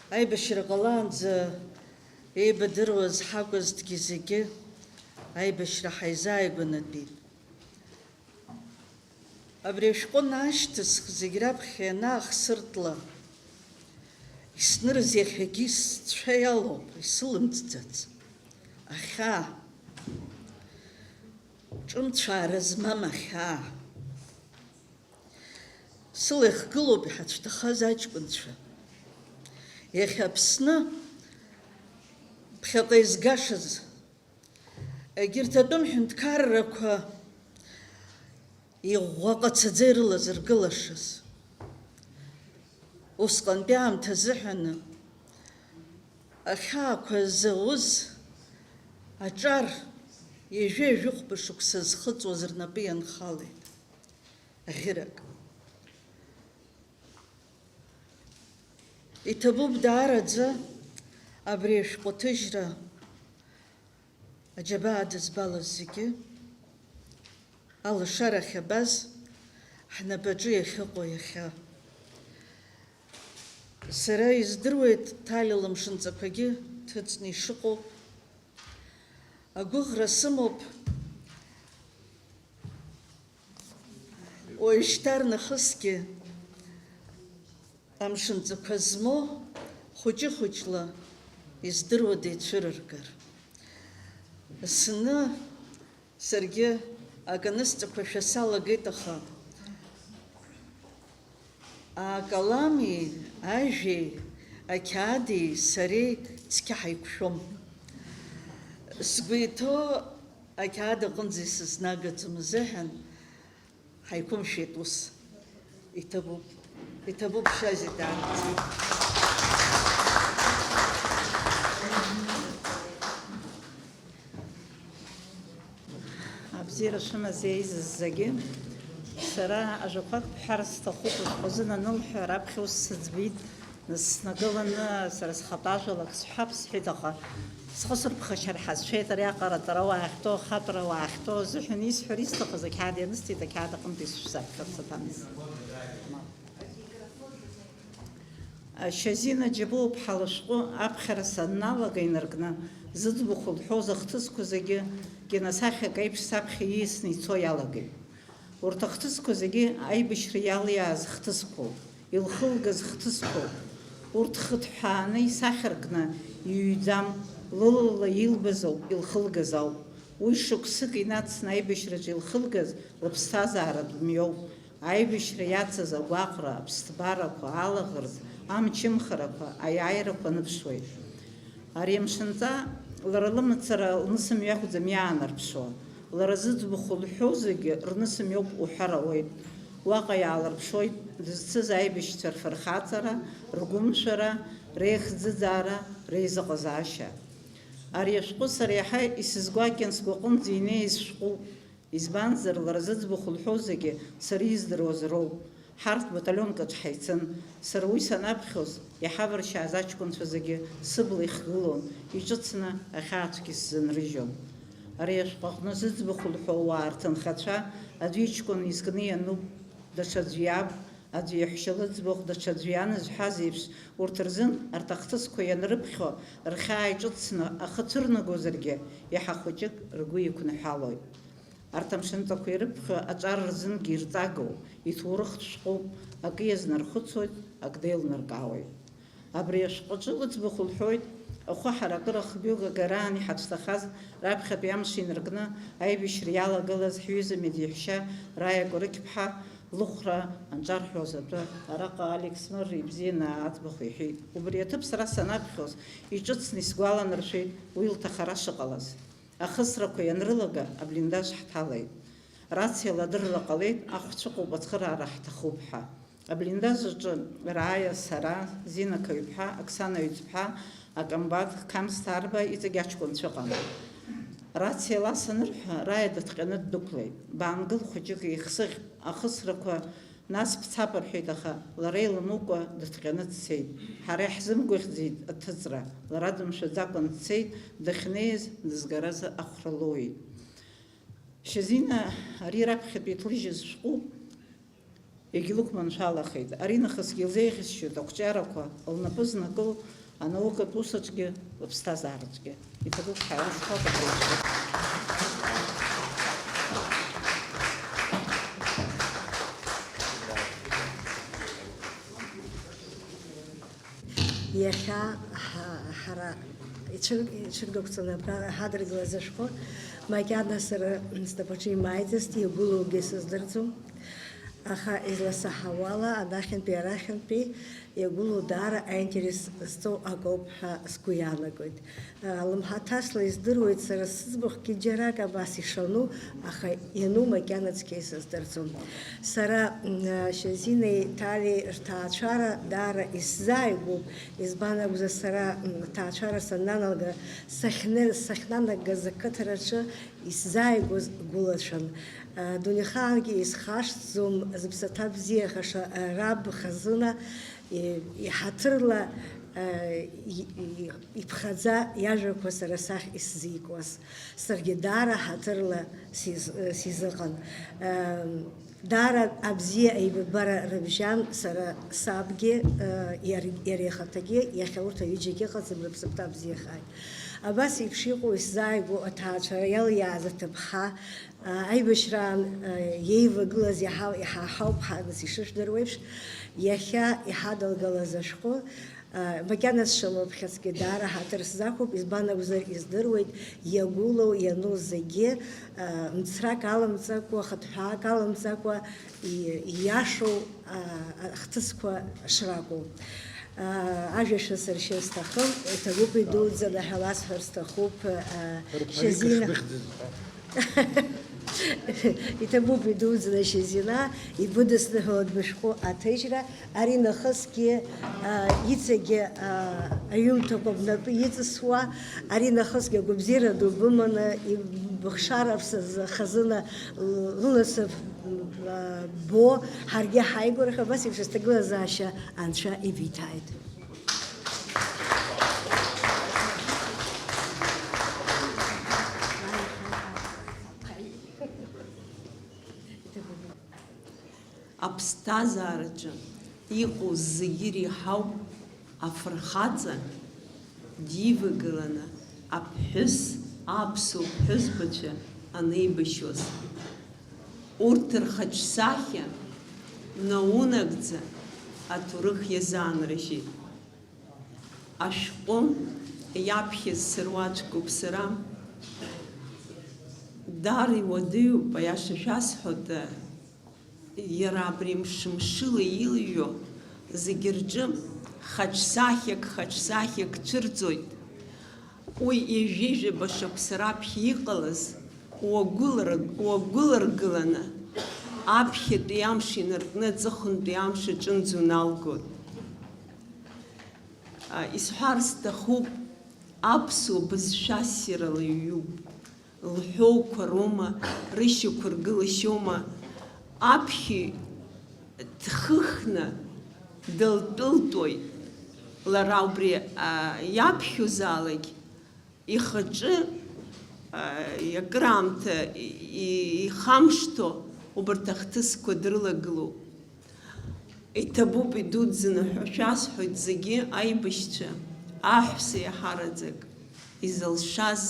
аибашьра ҟалаанӡа еибадыруаз ҳакәызҭгьы зегьы аибашьра ҳаизааигәанатәит. Абри ашәҟәы аашьҭысх зегь раԥхьа ианаахсыртла, иснырыз иахьагьы сцәа иалоуп, исылымҵӡац ахьаа. Ҿымцәаара змам ахьаа. Сыла ихгылоуп иҳацәҭахаз аҷкәынцәа. Иахьа Аԥсны ԥхьаҟа изгашаз, егьырҭ атәым ҳәынҭқаррақәа иӷәӷәа ҟацаӡа ирылазыргылашаз. Усҟантәи аамҭа азыҳәаны ахьаақәа зауз аҿар ҩажәи-ҩажәи хәба шықәса зхыҵуаз рнапы ианхалеит. Аӷьырак. Иҭабуп даараӡа абри ашәҟәы аҭыжьра. Аџьабаа дызбалаз зегьы, алашара ахьабаз, ҳнапаҿы иахьыҟоу иахьа. Сара издыруеит Ҭали лымшынҵақәагьы ҭыҵны ишыҟоу. Агәыӷра сымоуп, уажәшьҭарнахысгьы амшынҵақәа змоу хәыҷы-хәыҷла издыруада ицәырыргар. Зны саргьы аканысҵақәашәа салагеит, аха акалами, ажәеи, ақьаади сареи цқьа ҳаиқәшәом. Сгәы иҭоу Ақьаад аҟынӡа исызнагаӡом азыҳәан, ҳаиқәымшәеит ус. Иҭабуп, иҭабуп, Шьазиа, даараӡа. Абзиара шәымаз еизаз зегьы. Сара ажәақәак бҳәар сҭахуп, ушәҟәы азын анылҳәа, раԥхьа ус сыӡбеит, нас снагыланы сара схатәы ажәалак сҳәап сҳәеит, аха схы сырԥхашьар ҳазшәеит, ари аҟара атәара уаахьтәу, ахатәара уаахьтәу азыҳәан исҳәар исҭахыз ақьаад ианысҵеит, ақьаад аҟынтә исшәзаԥхьарц аҭамыз. Шьазина Џьапуаԥҳа лышәҟәы аԥхьара санналага инаркны, зыӡбахә лҳәоз ахҭысқәа зегьы киносахьак аиԥш саԥхьа ииасны ицо иалагеит. Урҭ ахҭысқәа зегьы аибашьра иалиааз хҭысқәоуп, илхылгаз хҭысқәоуп. Урҭ хыҭҳәааны исахьаркны иҩӡам, лылала илбаз ауп, илхылгаз ауп. Уи шықәсык инацны аибашьраҿы илхылгаз лыԥсҭазааратә мҩоуп. Аибашьра иацыз агәаҟра, аԥсҭбарақәа, алаӷырӡ, амчымхарақәа, аиааирақәа аныԥшуеит. Ари амшынҵа лара лымацара лнысымҩа акәӡам иаанарԥшуа. Лара зыӡбахә лҳәо зегьы рнысымҩоуп уҳәар ауеит. Уаҟа иаалырԥшуеит дызцыз аибашьцәа рфырхаҵара, ргәымшәара, реихӡыӡаара, реизыҟазаашьа. Ари ашәҟәы сара иаҳа исызгәакьан, сгәаҟынӡа инеиз шәҟәуп. Избанзар, лара зыӡбахә лҳәо зегьы сара издыруаз роуп. Ҳарҭ баталионк аҿы ҳаицын. Сара уи санаԥхьоз, иҳавыршьааз аҷкәынцәа зегьы сыбла ихгылон, иҿыцны ахьаацәгьа сзынрыжьон. Ари ашәҟәы аҟны зыӡбахә лҳәо ауаа рҭынхацәа аӡәы иҷкәын изкны иануп, даҽаӡә иаб, аӡәы иаҳәшьа лыӡбахә, даҽаӡәы ианазҳәаз еиԥш, урҭ рзын арҭ ахҭысқәа ианрыԥхьо, рхьаа иҿыцны ахы цәырнагозаргьы, иаҳа хәыҷык ргәы иқәныҳәалоит. Арҭ амшынҵақәа ирыԥхьо аҿар рзынгьы ирҵагоу, иҭоурыхтә шәҟәуп, акы иазнархәыцуеит, акы деилнаркаауеит. Абри ашәҟәаҿы лыӡбахә лҳәоит, ахәы ҳаракыра хҩык агараан иҳацәҭахаз раԥхьатәи амш инаркны аибашьра иалагылаз ҳҩыза медеиҳәшьа Раиа Кәарықьԥҳа лыхәра анҿарҳәоз атәы, араҟа Алекс Мырра ибзианы аӡбахә иҳәеит. Убри аҭыԥ сара санаԥхьоз, иҿыцны исгәаланаршәеит уи лҭахара шыҟалаз. Ахысрақәа ианрылага, аблиндаж ҳҭалеит. Рациала адырра ҟалеит, ахә цәыҟоуп, ацхыраара ҳҭахуп ҳәа. Аблиндаж аҿы Раиа, сара, Зина Қаҩԥҳа, Оксана Ҩӡԥҳа, акомбат Қамс Ҭарба иҵегь аҷкәынцәа ыҟан. Рациала санырҳәа, Раиа дыҭҟьаны ддәықәлеит. Баангыл, хәыҷык еихсыӷь, ахысрақәа нас бцап рҳәеит, аха лара илымукәа дыҭҟьаны дцеит. Ҳара иаҳзымгәаӷьӡеит аҭыҵра, лара дымшәаӡакәан дцеит, дахьнеиз дызгараз ахәра лоуит. Шьазина ари раԥхьатәи иҭлыжьыз шәҟәуп, егьлықәманшәалахеит. Аринахысгьы илзеиӷьасшьоит ақәҿиарақәа лнапы знакыло, анаукатә усаҿгьы, лыԥсҭазаараҿгьы. Иҭабуп ҳәа аусқәа рыхәаԥшуеит. Иахьа ҳа-, ҳара ицәыр-, ицәыргақәҵаны абра ҳадыргылаз ашәҟәы макьана сара снапаҿы имааиӡацт, иагәылоугьы сыздырӡом. Аха изласаҳауала, анахьынтәи арахьынтәи иагәылоу даара аинтерес зҵоу акоуп ҳәа сгәы иаанагоит. Лымҳаҭасла издыруеит сара сыӡбахәгьы џьарак абас ишану, аха иану макьана цқьа исыздырӡом. Сара, м, Шьазинеи Ҭалеи рҭаацәара даара исзааигәоуп, избан акәзар, сара, м, ҭаацәара сананалга, сахьны-, сахьнанагаз ақыҭараҿы исзааигәаз гәылацәан. Дунеихаангьы исхашҭӡом зыԥсаҭа бзиахаша раб хазына, и-, иҳаҭырла, и-, и-, иԥхаӡа иажәақәа сара сахь исзикуаз. Саргьы даара ҳаҭырла сиз-, сизыҟан. Даара абзиа аибабара рыбжьан сара сабгьы, иар-, иара ихаҭагьы, иахьа урҭ аҩыџьагьы ыҟаӡам, рыԥсыԥҭа бзиахааит. Абас еиԥш иҟоу исзааигәоу аҭаацәара иалиааз аҭыԥҳа, аибашьраан, еивагылаз иаҳа-, иҳаҳауп ҳәа нас ишыжәдыруеиԥш, иахьа иҳадылгалаз ашәҟәы, макьана сшамыԥхьацгьы даара ҳаҭыр сзақәуп, избан акәзар, издыруеит, иагәылоу, иану зегьы, мцрак алымҵакәа, хыҭҳәаак алымҵакәа, и-, ииашоу, ахҭысқәа шракәу. Ажәа шәасыршьыр сҭахым, иҭабуп идуӡӡаны ҳәа ласҳәар сҭахуп, Шьазина. Иҭабуп идуӡӡаны Шьазина ибыдысныҳәалатә бышәҟәы аҭыжьра, ари нахысгьы, а, иҵегьы, а, аҩымҭақәа бнапы иҵысуа, ари нахысгьы агәабзиара ду быманы, ибыхшара аԥсазы хазына лыласыф, а, бо, ҳаргьы ҳаигәырӷьо, абас еиԥш аҭагылазаашьа Анцәа ибиҭааит. Аԥсҭазаараҿы иҟоу зегьы иреиҳау афырхаҵа дивагыланы аԥҳәыс, аԥсуа ԥҳәызбацәа анеибашьуаз. Урҭ рхаҿсахьа наунагӡа аҭоурых иазаанрыжьит. Ашәҟәы иаԥхьаз сыруаӡәкуп сара. Даара иуадаҩуп, аиаша шәасҳәоит, иара абри мш-мшыла илҩо зегьы рҿы хаҿсахьак, хаҿсахьак цәырҵоит. Уи ҩажәижәаба шықәса раԥхьа иҟалаз уагәылар-, уагәыларгыланы, аԥхьатәи амш инаркны аҵыхәантәи амш аҿынӡа уналгоит. А, исҳәар сҭахуп, аԥсуа бызшәа ссирала иҩуп. Лҳәоуқәа роума, рышьақәыргылашьоума, аԥхьаҩ дхыхны дылтәылтәоит. Лара убри, а, иаԥхьозаалак, ихаҿы, а, акыраамҭа и-, и-, ихамышҭо убарҭ ахҭысқәа дрылагылоуп. Иҭабуп идуӡӡаны ҳәа шәасҳәоит зегьы аибашьцәа, аҳәса иаҳараӡак изылшаз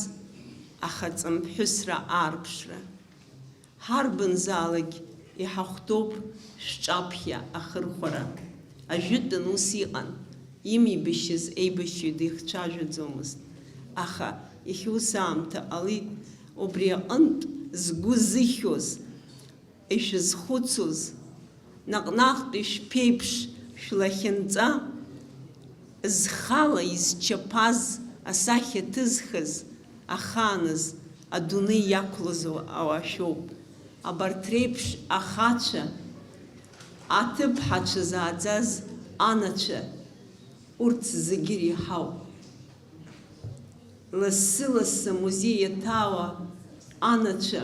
ахаҵамԥҳәысра аарԥшра. Ҳарбанзаалак иҳахәҭоуп шәҿаԥхьа ахырхәара. Ажәытәан ус иҟан, имеибашьыз еибашьҩы дихцәажәаӡомызт. Аха иахьа ус аамҭа ҟалеит, убри аҟынтә згәы зыхьуаз, ишәызхәыцуаз, наҟ-наҟтәи шәԥеиԥш шәлахьынҵа, зхала изчаԥаз асахьа ҭызхыз ахааназ адунеи иақәлоз ауаа шәоуп. Абарҭ реиԥш ахацәа, аҭыԥҳацәа зааӡаз анацәа, урҭ зегьы иреиҳауп. Лассы-лассы амузеи иаҭаауа анацәа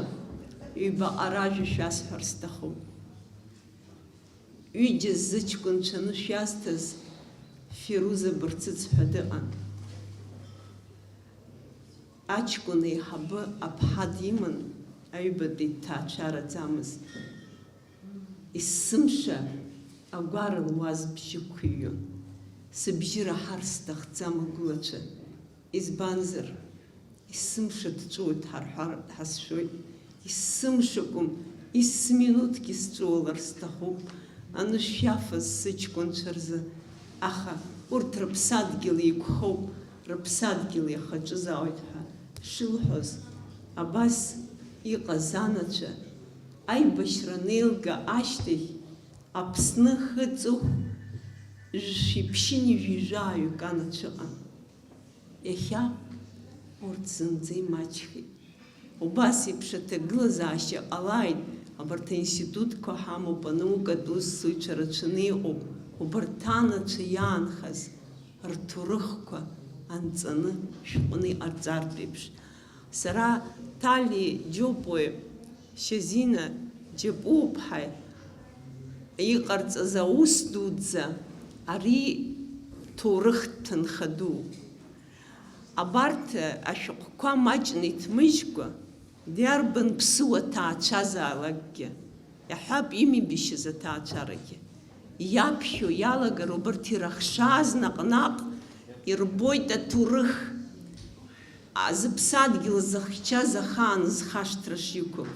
ҩбаҟа ражәа шәасҳәар сҭахуп. Ҩыџьа зыҷкәынцәа анышә иазҭаз Фируза Барцыц ҳәа дыҟан. Аҷкәын еиҳабы аԥҳа диман, аҩбатәи дҭаацәараӡамызт. Есымша агәара луаз бжьы ықәыҩҩуан. Сыбжьы раҳар сҭахӡам агәылацәа. Избанзар, есымша дҵәыуоит ҳарҳәар ҳазшәоит. Есымша акәым, есминуҭгьы сҵәыуалар сҭахуп. Анышә иафаз сыҷкәынцәа рзы. Аха урҭ рыԥсадгьыл еиқәхоуп, рыԥсадгьыл иахаҿызаауеит ҳәа шылҳәоз, абас иҟаз анацәа, аибашьра анеилга ашьҭахь, Аԥсны хы-ҵыхә жәшәи ԥшьыни жәаҩык анацәа ыҟан. Иахьа урҭ зынӡа имаҷхеит. Убас еиԥш аҭагылазаашьа ҟалааит, абарҭ аинститутқәа ҳамоуп, анаукатә усзуҩцәа рацәаны иҟоуп, убарҭ анацәа иаанхаз рҭоурыхқәа анҵаны шәҟәны иҟарҵартә еиԥш. Сара Ҭали Џьопуеи Шьазина Џьапуаԥҳа иҟарҵаз аус дуӡӡа, ари ҭоурыхтә ҭынха дууп. Абарҭ ашәҟәқәа маҷны иҭмыжькәа, диарбан ԥсыуа ҭаацәазаалакгьы, иаҳҳәап, имеибашьыз аҭаацәарагьы, иаԥхьо иалагар убарҭ ирыхшааз наҟ-наҟ ирбоит аҭоурых. А, зыԥсадгьыл зыхьчаз ахаан зхашҭра шиқәым.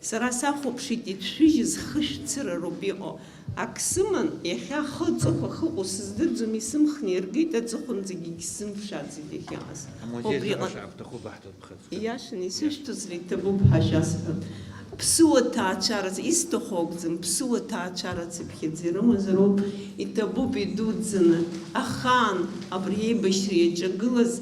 Сара сахәаԥшит, ицәшәыжьыз хышә цырароуп иҟоу. Ак сыман, иахьа ахы аҵыхәа ахьыҟоу сыздырӡом, исымхны иргеит, аҵыхәанӡагьы егьсзымԥшааӡеит иахьыҟаз. Амузеи убри аҟны зыҟаша ахәҭахуп аҳҭап. Иашаны исышәҭозар иҭабуп ҳәа шәасҳәап. Ԥсыуа ҭаацәараз, исҭаху акәӡам, ԥсыуа ҭаацәара цыԥхьаӡа ирымазароуп, иҭабуп идуӡӡаны, ахаан абри еибашьра иаҿагылаз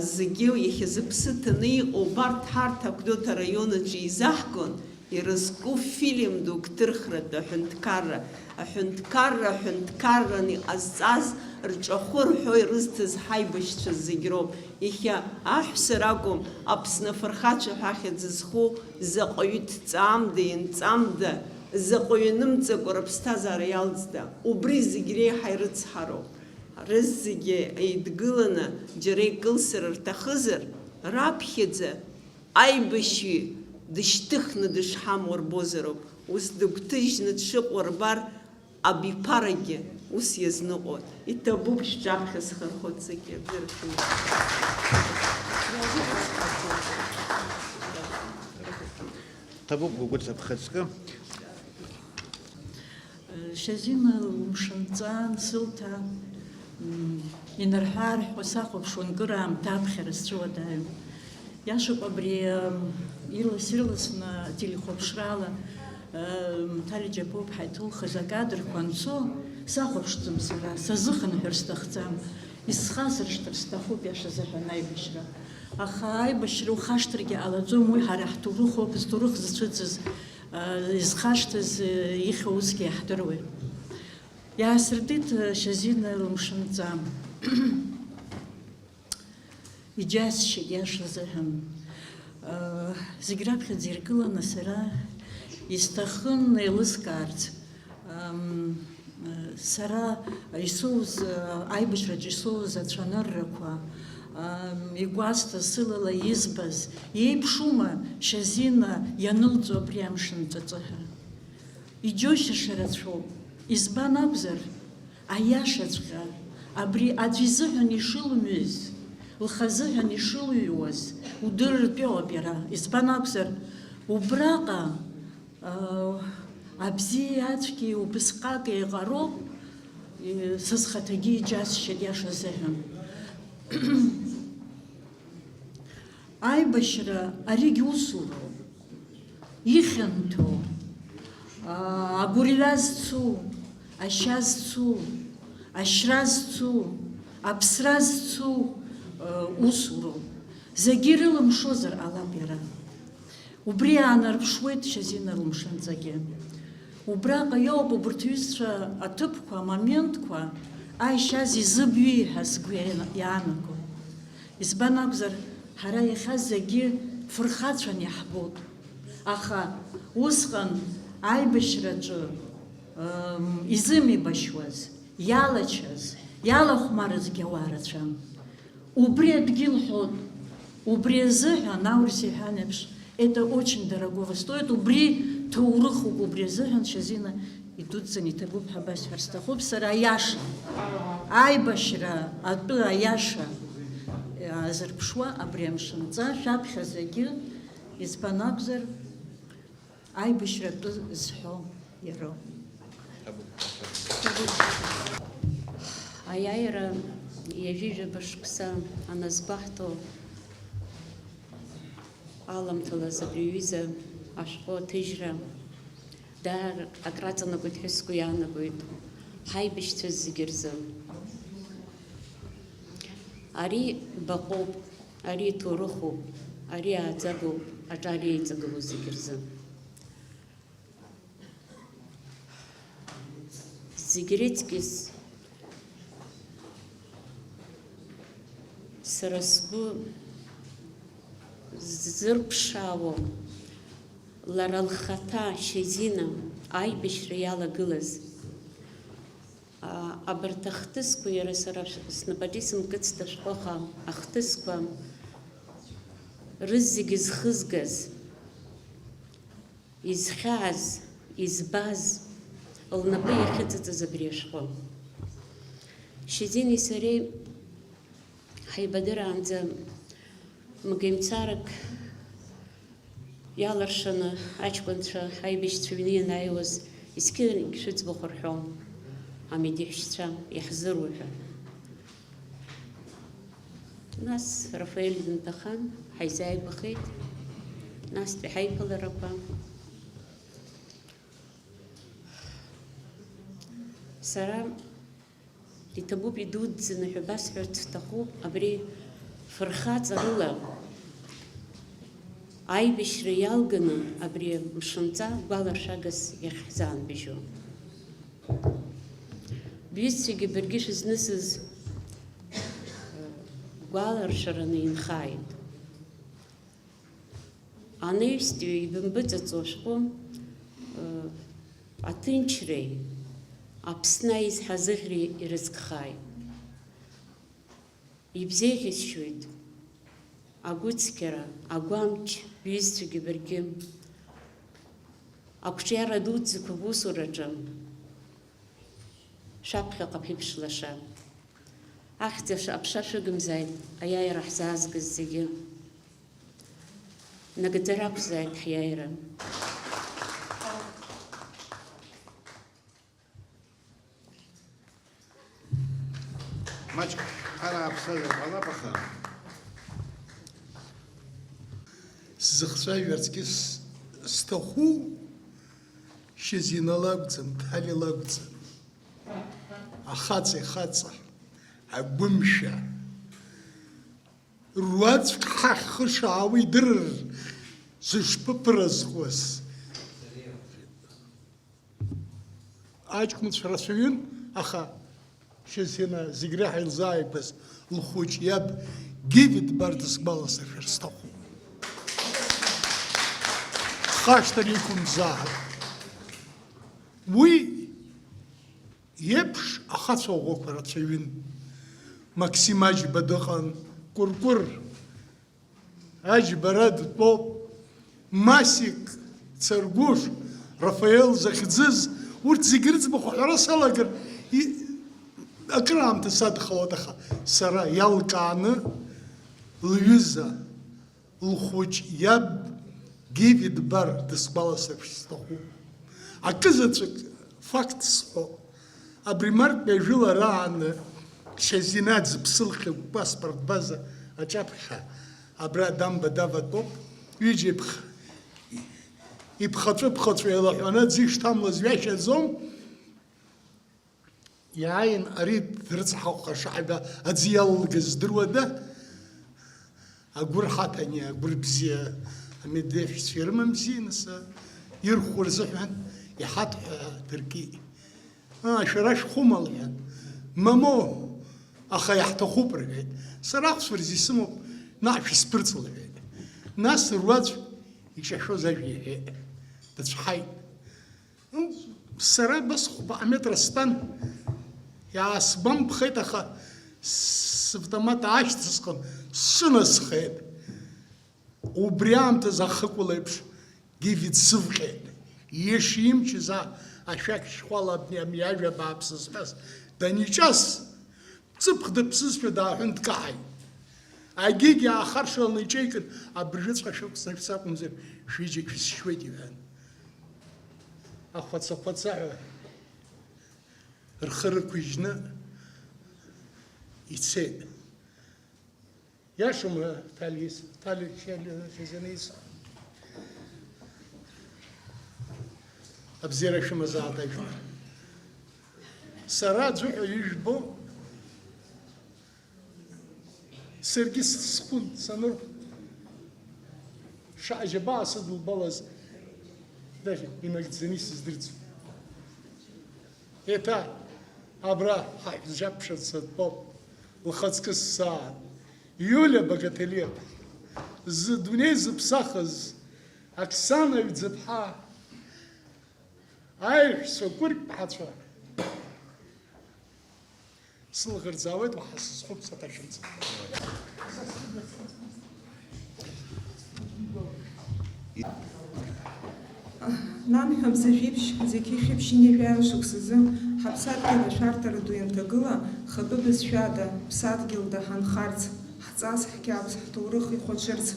Зегьы иахьазы ԥсы ҭаны иҟоу убарҭ ҳарҭ Агәдоуҭа араион аҿы еизаҳгон, ирызку фильм дук ҭырхратәы аҳәынҭқарра, аҳәынҭқарра аҳәынҭқарран иҟазҵаз рҿахәы рҳәо ирызҭаз ҳаибашьцәа зегь роуп. Иахьа аҳәса ракәым, Аԥсны афырхацәа ҳәа ахьӡ зху заҟаҩы дҵаамда, ианҵамда, заҟаҩы нымҵакәа рыԥсҭазаара иалҵда, убри зегь реиҳа ирыцҳароуп. Рызегьы еидгыланы џьара икылсыр рҭахызар, раԥхьаӡа аибашьҩы дышьҭыхны дышҳамоу рбозароуп, ус дыгәҭыжьны дшыҟоу рбар, абиԥарагьы ус иазныҟәоит. Иҭабуп шәҿаԥхьа схы рхәыццакгьы, џьара шәымцо. Ҭабуп, Гәыгәыц, абӷацкы. Шьазина лымшынҵа, Сылҭа, м, инарҳәы-аарҳәуа сахәаԥшуан кыраамҭа аԥхьара сцәыуадаҩын. Иашоуп, абри, м, ирлас-ирласны ателехәаԥшрала, м, Ҭали Џьапуаԥҳа иҭылхыз акадрқәа анцо, сахәаԥшӡом сара, сазыхынҳәыр сҭахӡам, исхасыршҭыр сҭахуп, иаша азыҳәан, аибашьра. Аха аибашьра ухашҭыргьы ҟалаӡом, уи ҳара ҳҭоурых ауп, зҭоурых зцәыӡыз, а, изхашҭыз, а, ихьу усгьы иаҳдыруеит. Иаасыртит, а, Шьазина лымшынҵа. Иџьасшьеит, иаша азыҳәан. А, зегь раԥхьаӡа иргыланы сара исҭахын еилыскаарц. Ам, сара исоуз, аибашьраҿы исоуз ацәаныррақәа, ам, игәасҭаз, сылала избаз, еиԥшума Шьазина ианылҵо абри амшын ҵәыҵәы ҳәа? Иџьоушьаша рацәоуп. Избан акәзар, аиашаҵәҟьа, абри аӡә изыҳәан ишылымҩыз, лхазыҳәан ишылыҩуаз удырыртәы иҟоуп иара. Избан акәзар, убраҟа Абзиеи ацәгьеи убысҟак еиҟароуп, са схаҭагьы иџьасшьеит, иаша азыҳәан. Аибашьра аригь усуроуп, ихьанҭоу, агәырҩа зцу, ашьа зцу, ашьра зцу, аԥсра зцу усуроуп. Зегьы ирылымшозар ҟалап иара. Убри аанарԥшуеит Шьазина лымшынҵагьы. Убраҟа иоуп убырҭ ҩызцәа аҭыԥқәа, амоментқәа, аишьаз изыбҩеи ҳәа сгәы иаан-, иаанаго. Избан акәзар, ҳара иахьа зегьы фырхацәан иаҳбоит. Аха усҟан аибашьраҿы, ым, изымеибашьуаз, иалачаз, иалахәмарызгьы ауаа рацәан. Убри адгьыл ҳәоит, убри азыҳәан, аурыс иҳәан еиԥш, это очень дорогого стоит, убри ҭоурыхуп, убри азыҳәан Шьазина идуӡӡаны иҭабуп ҳәа басҳәар сҭахуп сара аиаша. Аибашьра атәы аиаша азырԥшуа абри амшынҵа шәаԥхьа зегьы, избан акәзар, Аибашьратәы зҳәо иароуп. Аиааира ҩажәижәаба шықәса аназгәаҳҭо аламҭалаз абри аҩыза ашәҟәы аҭыжьра даара акраҵанакуеит ҳәа сгәы иаанагоит ҳаибашьцәа зегьы рзы. Ари баҟоуп. Ари ҭоурыхуп, ари ааӡагоуп аҿар еиҵагылоу зегь рзы. Зегь рыҵкьыс сара сгәы ззырԥшаауа, лара лхаҭа Шьазина аибашьра иалагылаз, Абарҭ ахҭысқәа, иара сара шә-, снапаҿы исымкыцт ашәҟәы, аха ахҭысқәа рызегьы зхызгаз, изхьааз, избаз, лнапы иахьыҵыҵыз абри ашәҟәы. Шьазини сареи ҳаибадыраанӡа мгаҩымцарак Иалыршаны аҷкәынцәа аибашьцәа аҩны ианааиуаз, есқьынгь шәыӡбахә рҳәон, амедеҳәшьцәа, иаҳзыруа ҳәа. Нас Рафаель дынҭахан, ҳаизааигәахеит, настәи ҳаиԥыларақәа. Сара Иҭабуп идуӡӡаны ҳәа басҳәарц сҭахуп, абри Фырхаҵарыла аибашьра иалганы абри мшынҵа гәалашәагас иахьҳзаанбыжьо. Бҩызцәагьы баргьы шәызнысыз, э, гәаларшәараны инхааит. Анаҩстәи ибымбыҵаҵо ашәҟәы, э, аҭынчреи Аԥсны аизҳазыӷьреи ирыцкхааит. Ибзеиӷьасшьоит агәыцқьара, агәамч, бҩызцәагьы баргьы. Ақәҿиара дуӡӡақәа бусураҿы шәаԥхьаҟа ԥеиԥш лаша. Ахьӡ аԥша шәыгымзааит, аиааира ҳзаазгаз зегьы. Нагӡара ақәзааит ҳиааира. Маҷк ҳара ааԥсазар ҟалап, аха. Сзыхцәажәарцгьы с-, сҭаху Шьазина лакәӡам, Ҭали лакәӡам. Ахаҵа ихаҵа, агәымшәа. Руаӡәк ҳахьхышаауа идырыр, зышԥыԥыразкуаз. Аҷкәынцәа рацәаҩын, аха Шьазина зегь реиҳа илзааигәаз лхәыҷ иаб Гиви Дбар дысгәаласыршәар сҭахуп. Хашҭра иқәымзааит. Уи еиԥш ахацәа ӷәӷәақәа рацәаҩын. Максим Аџьба дыҟан, Кәыркәыр Аџьба ара дтәоуп, Масик Царгәыш, Рафаел захьӡыз, урҭ зегьы рыӡбахә аҳәара салагар, и-, акыраамҭа садхалоит, аха сара иалкааны лҩыза, лхәыҷ иаб Гиви Дбар дысгәаласыршәар сҭахуп. Акызаҵәык факт сҳәо. Абри мартәи ажәыларааны Шьазина зыԥсы лхьыгәгәа аспорт база аҿаԥхьа абра дамба даватәоуп. Ҩыџьа иԥх-, иԥхаҵәы-ԥхаҵәы еилаҳәаны аӡы ишҭамлаз ҩашьаӡом. Иааин, ари дрыцҳахәаша ҳәа аӡы иалылгаз здыруада? Агәыр ҳаҭани, агәыр бзиа амедеишәцәа ирымамзи, нас, ирхәу рзыҳәан иҳаҭ ҳәа дыркит. Аа, шәара шәхәыма, лҳәан. Мамоу, аха иаҳҭахуп, рҳәеит. Сара ахәцәа рзы исымоуп, наҟ шәысԥырҵ, лҳәеит. Нас руаӡә иҿашәоз ажәа иҳәеит. Дыцәҳаит. Сара абас хәба метра стәан, иаасгәамԥхеит, аха савтомат аашьҭысхын, сҿынасхеит. Убри аамҭазы ахыкәал еиԥш Гиви дсывҟьеит. Иеша имчыз а-, ашәақь шьхәала абни ами ажәа бааԥсы зҳәаз даниҿас, ҵыԥх дыԥсызшәа дааҳәын дкаҳаит. Агьигь аахаршаланы иҿеикын, абыржәыҵәҟьа шәықәсны шәсакәымзар, шәҩыџьагь шәысшьуеит, иҳәан. Ахәаца-хәацаҳәа рхы рықәыжьны ицеит. Иашоума, Ҭалиа, Ҭалиа Шьазина исҳәо? Абзиара шәымазаат ажәлар. Сара аӡәы ҳәа ижәбо, саргьы схәын санырхә, шаҟа џьабаа сыдылбалаз, даже инагӡаны исыздырӡом. Еиҭа абра ҳаҳәшьаԥшырц дтәоуп, лхаҵкы ссаа. Иулиа Багателиа, зыдунеи зыԥсахыз Оксана Ҩӡыԥҳа, аиҳәшьцәа кәыркьԥҳацәа, сылаӷырӡ аауеит, уаҳа сызхәыцуа ҭашәымҵан. Нанҳәа бзажәеиԥшь, зқьи хьыбжьи жәаҩа шықәсазы ҳаԥсадгьыл ашәарҭара ду ианҭагыла, хатәы бызшәада, ԥсадгьылда ҳанхарц, ҳҵас, ҳқьабз, ҳҭоурых ихәаҽырц.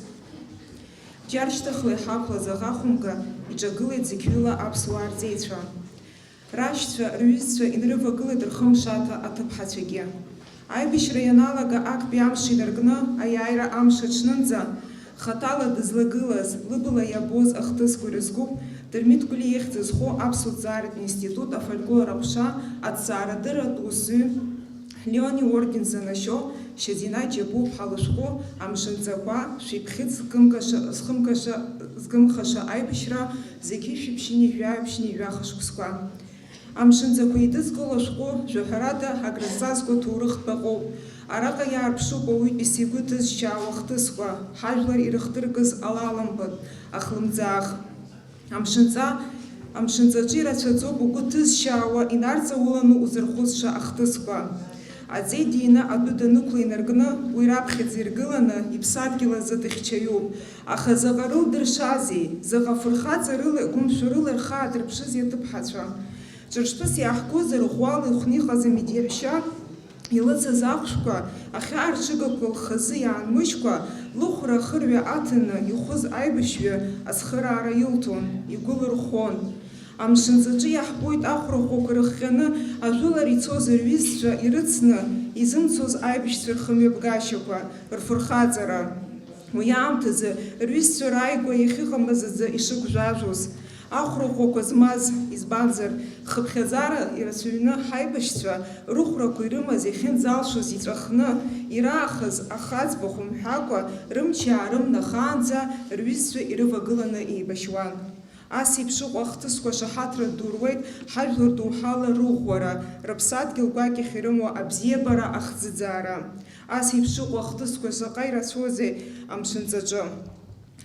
Бџьар шьҭыхла иҳақәлаз аӷа хәымга иҿагылеит зықьҩыла аԥсуаа рҵеицәа. Рашьцәа, рҩызцәа инрывагылеит рхымшаҭа аҭыԥҳацәагьы. Аибашьра ианалага актәи амш инаркны аиааира амш аҽнынӡа хаҭала дызлагылаз, лыбла иабоз ахҭысқәа ирызкуп Дырмит Кәлиа ихьӡ зху Аԥсуа ҭҵааратә институт афольклор аҟәша аҭҵаарадырратә усзуҩ Леон иорден занашьоу Шьазина Џьапуԥҳа лышәҟәы Амшынҵақәа, шәиԥхьыӡ зкымгашо, зхымгашо, зкымхаша аибашьра, зқьи жәшәи ԥшьынҩажәи жәаҩа ԥшьынҩажәи жәаха шықәсқәа. Амшынҵақәа еидызкыло ашәҟәы, жәаҳәарада, агра зҵазкуа ҭоурых баҟоуп. Араҟа иаарԥшуп ауаҩытәыҩса игәы ҭызшьаауа ахҭысқәа, ҳажәлар ирыхдыркыз алаламбатә, ахлымӡаах. Амшынҵа, амшынҵаҿы ирацәаӡоуп угәы ҭызшьаауа, инарҵауланы узырхәыцша ахҭысқәа. Аҵеи дины адәы данықәла инаркны, уи раԥхьаӡа иргыланы, иԥсадгьыл азы дыхьчаҩуп. Аха заҟа рылдыршазеи, заҟа фырхаҵарыла, гәымшәарыла рхы аадырԥшызеи аҭыԥҳацәа? Ҿырԥштәыс иааҳгозар, ӷәӷәала ихәны иҟаз амедеҳәшьа илыцыз ахәшәқәа, ахьаа рҽыгақәа лхазы иаанмыжькәа, лыхәра ахырҩа аҭаны ихәыз аибашьҩы ацхыраара илҭон, игәы лырхәон. Амшынҵаҿы иаҳбоит ахәра ӷәӷәақәа рыхҟьаны ажәылара ицоз рҩызцәа ирыцны изымцоз аибашьцәа рхымҩаԥгашьақәа, рфырхаҵара. Уи аамҭазы рҩызцәа рааигәа иахьыҟамыз аӡы ишыгәжәажәоз, ахәра ӷәӷәақәа змаз, избанзар, хыԥхьаӡара ирацәаҩны ҳаибашьцәа рыхәрақәа ирымаз иахьынӡалшоз иҵәахны, ираахыз ахаҵбахә мҳәакәа, рымч иаарымнахаанӡа рҩызцәа ирывагыланы еибашьуан. Ас еиԥш ыҟоу ахҭысқәа шаҳаҭра ду руеит ҳажәлар доуҳала рыӷәӷәара, рыԥсадгьыл гәакьахь ирымоу абзиабара ахӡыӡаара. Ас еиԥш ыҟоу ахҭысқәа шаҟа ирацәоузеи амшынҵаҿы!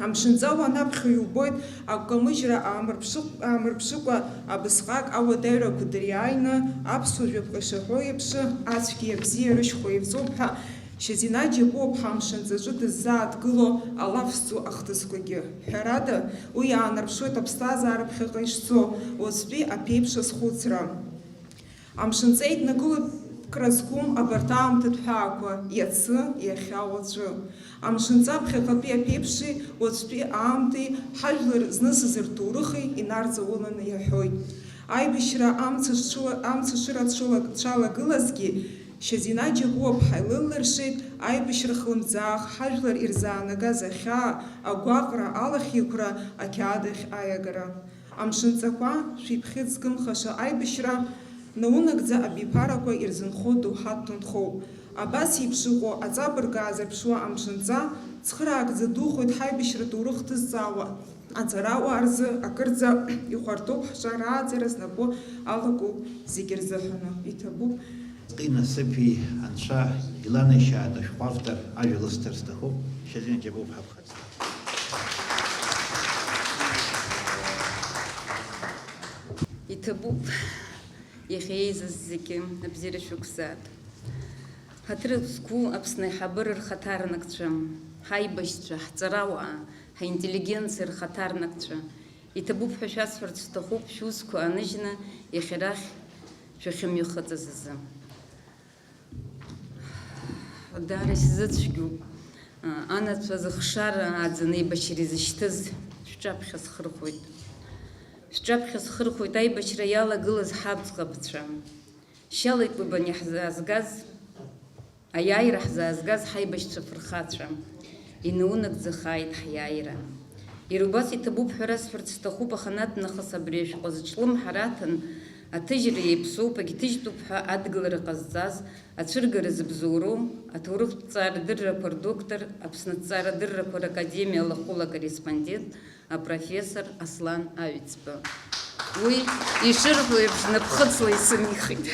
Амшынҵа уанаԥхьо иубоит, агәкамыжьра аамырԥшык-, аамырԥшыкәа абысҟак ауадаҩрақәа дыриааины, аԥсуа жәаԥҟа ишаҳәо еиԥш, ацәгьеи абзиеи рышьхәа еивҵоуп ҳәа, Шьазина Џьапуаԥҳа амшынҵаҿы дыззааҭгыло алаф зҵоу ахҭысқәагьы. Ҳәарада, уи иаанарԥшуеит аԥсҭазаара ԥхьаҟа ишцо, уаҵәтәи аԥеиԥш азхәыцра. Амшынҵа еиднакылоит кра зқәым абарҭ аамҭатә ҳәаақәа, иацы, иахьа, уаҵәы. Амшынҵа ԥхьаҟатәи аԥеиԥши уаҵәтәи аамҭеи ҳажәлар знысыз рҭоурыхи инарҵауланы иаҳәоит. Аибашьра амца шцәыла-, амца шыра цәыла-, цәалагылазгьы, Шьазина Џьапуаԥҳа илылнаршеит аибашьра хлымӡаах ҳажәлар ирзаанагаз ахьаа, агәаҟра, алахьеиқәра ақьаад ахь аиагара. Амшынҵақәа, шәиԥхьыӡ зкымхаша аибашьра, наунагӡа абиԥарақәа ирзынхо доуҳатә ҭоунхоуп. Абас еиԥш ыҟоу аҵабырг аазырԥшуа амшынҵа, цхыраагӡа духоит ҳаибашьра ҭоурых ҭызҵаауа аҵарауаа рзы, акырӡа ихәарҭоуп ҳҿар ааӡара знапы алаку зегьы рзыҳәаны. Иҭабуп. Насыԥи Анцәа иланашьааит ашәҟәы автор, ажәа лысҭар сҭахуп, Шьазина Џьапуаԥҳа. Иҭабуп, иахьа еизаз зегьы абзиара шәықәзааит. Ҳаҭыр зқәу Аԥсны аиҳабыра рхаҭарнакцәа, ҳаибашьцәа, ҳҵарауаа, ҳинтеллигенциа рхаҭарнакцәа, иҭабуп ҳәа шәасҳәарц сҭахуп, шәусқәа ааныжьны иахьарахь шәахьымҩахыҵыз азы. Даара исзыцәгьоуп, а, анацәа зыхшара ааӡаны еибашьра изышьҭыз, шәҿаԥхьа схырхәоит. Шәҿаԥхьа схырхәоит аибашьра иалагылаз ҳаӡӷабцәа. Шьала икәабан иаҳзаазгаз, аиааира ҳзаазгаз ҳаибашьцәа фырхацәа. Инаунагӡахааит ҳиааира. Иара убас иҭабуп ҳәа расҳәарц сҭахуп, аха нас нахыс абри ашәҟәы зҿлымҳара аҭан, аҭыжьра иаԥсоуп, агьҭыжьтәуп ҳәа адгылара ҟазҵаз, ацәыргара зыбзоуроу, аҭоурыхтә ҭҵаарадыррақәа рдоктор, Аԥсны аҭҵаарадыррақәа ракадемиа алахәыла акорреспондент, апрофессор Аслан Аҩӡба. Уи, ишырҳәо еиԥш, напхыцла исымихит.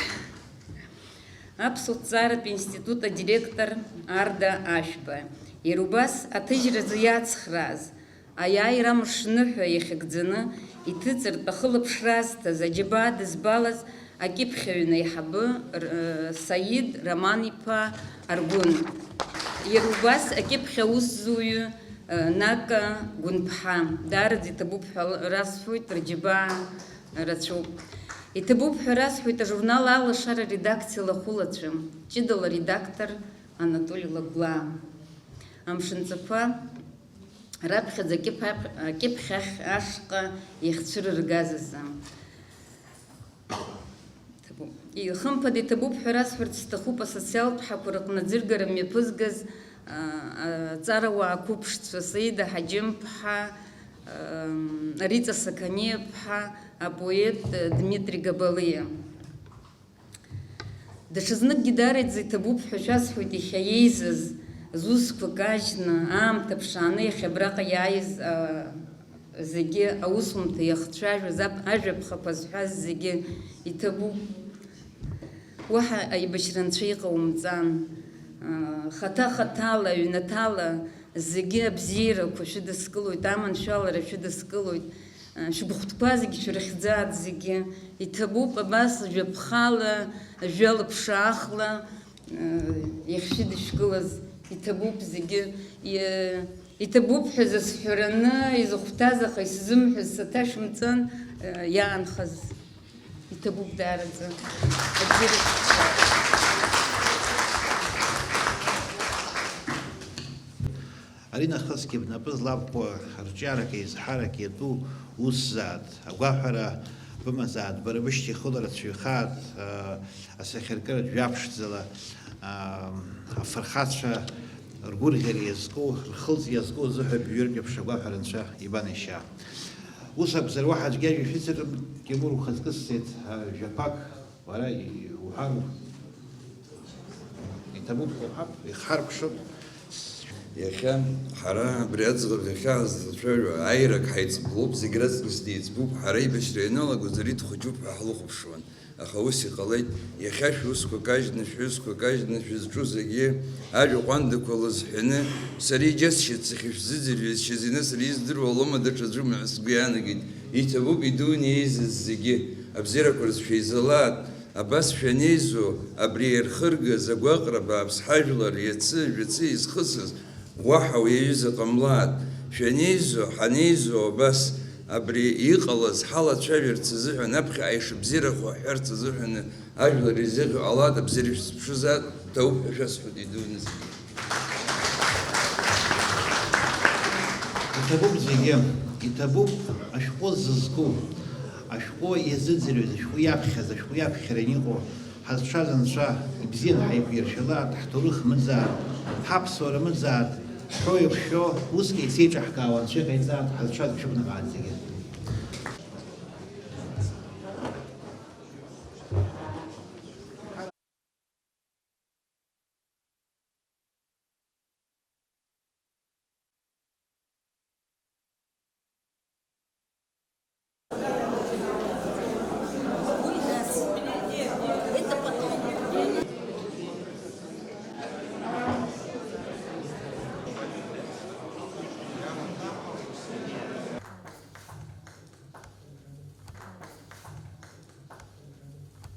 Аԥсуа ҭҵааратә институт адиректор Арда Ашәба. Иара убас аҭыжьразы иацхрааз, аиааира амш ныҳәа иахьыгӡаны иҭыҵыртә ахылаԥшра азҭаз аџьабаа дызбалаз акьыԥхь аҩны аиҳабы Р-, Саид Роман-иԥа Аргәын. Иара убас акьыԥхь аусзуҩы, э, Нака Гәынԥҳа. Даараӡа иҭабуп ҳәа расҳәоит, рџьабаа рацәоуп. Иҭабуп ҳәа расҳәоит ажурнал Алашара аредакциа алахәылацәа, ҷыдала аредактор Анатоли Лагәлаа. Амшынҵақәа раԥхьаӡа акьыԥ-, акьыԥхь ахь ашҟа иахьцәырыргаз азы. Иҭабуп. Ихымԥада иҭабуп ҳәа расҳәарц сҭахуп асоциалтә ҳақәа рыҟны аӡыргара мҩаԥызгаз, а, а, аҵарауаа қәыԥшцәа Саида Ҳаџьымԥҳа, ам, Риҵа Сақаниаԥҳа, апоет, э, Дмитри Габалиа. Даҽазныкгьы даараӡа иҭабуп ҳәа шәасҳәоит иахьа еизаз, зусқәа кажьны, аамҭа ԥшааны иахьа абраҟа иааиз, а, зегьы аусумҭа иахцәажәоз, ап-, ажәаԥхақәа зҳәаз зегьы иҭабуп. Уаҳа аибашьра анцәа иҟаумҵан. А, хаҭа-хаҭала, ҩнаҭала зегьы абзиарақәа шәыдыскылоит, аманшәалара шәыдыскылоит. Шәгәыхәтәқәа зегьы шәрыхьӡааит зегьы. Иҭабуп абас жәаԥхала, жәа-лыԥшаахла, э, иахьшәыдышәкылаз. Иҭабуп зегьы. И-, иҭабуп ҳәа зысҳәараны, изыхәҭаз, аха исзымҳәаз саҭашәымҵан, э, иаанхаз. Иҭабуп даараӡа. Аӡәыр- Ари нахысгьы бнапы злабкуа арҿиарак еизҳарак иатәу усзааит, агәаҳәара бымазааит, бара бышьҭа ихылара цәгьахааит, а, асахьаркыратә жәабжьӡала, а, афырхацәа ргәырӷьара иазку, рхылҵ иазку азыҳәа бҩыртә еиԥш агәаҳәара Анцәа ибанашьа. Ус акәзар, уаҳа аӡәгьы ажәа шәыцыркым, Тимур, ухаҵкы сцеит, а, жәақәак Уара иуҳәар, иҭабуп ҳәа уҳәап, ихҳаркәшап. Иахьа ҳара абри аӡӷаб иахьа ҳазлацәажәо ааирак ҳаиҵбылуп, зегь раҵкыс деиҵбуп, ҳара аибашьра ианалагоз ари дхәыҷуп ҳәа ҳлыхәаԥшуан. Аха ус иҟалеит, иахьа шәусқәа кажьны, шәҩызқәа кажьны, шәызҿу зегьы ажәа ҟәандақәа лызҳәаны, сара иџьасшьеит сахьышәзыӡырҩыз, шьазина сара издыруа лоума даҽаӡәума ҳәа сгәы иаанагеит. Иҭабуп идуны еизаз зегьы, абзиарақәа рзы шәеизалааит. Абас шәанеизо, абри иархыргаз агәаҟра бааԥс ҳажәлар иацы, жәацы изхысыз, уаҳа уи аҩыза ҟамлааит. Шәанеизо, ҳанеизо абас, абри иҟалаз ҳалацәажәарц азыҳәан, аԥхьаҟа ишыбзиарахо ҳҳәарц азыҳәаны ажәлар ирзеиӷьу ҟалааит, абзиара шәзыԥшызаат, ҭабуп ҳәа шәасҳәоит идуны зегьы. Иҭабуп зегьы, иҭабуп ашәҟәы зызку, ашәҟәы иазыӡырҩыз, ашәҟәы иаԥхьаз, ашәҟәы иаԥхьаран иҟоу, ҳазшаз Анцәа ибзианы ҳаиқәиршәалааит, ҳҭоурых мыӡаат, ҳаԥсуара мыӡаат, ҳҳәо-иҟәшәо, усгьы еицеиҿаҳкаауа Анцәа иҟаиҵааит, ҳазшаз шәықәнаҟааит зегьы.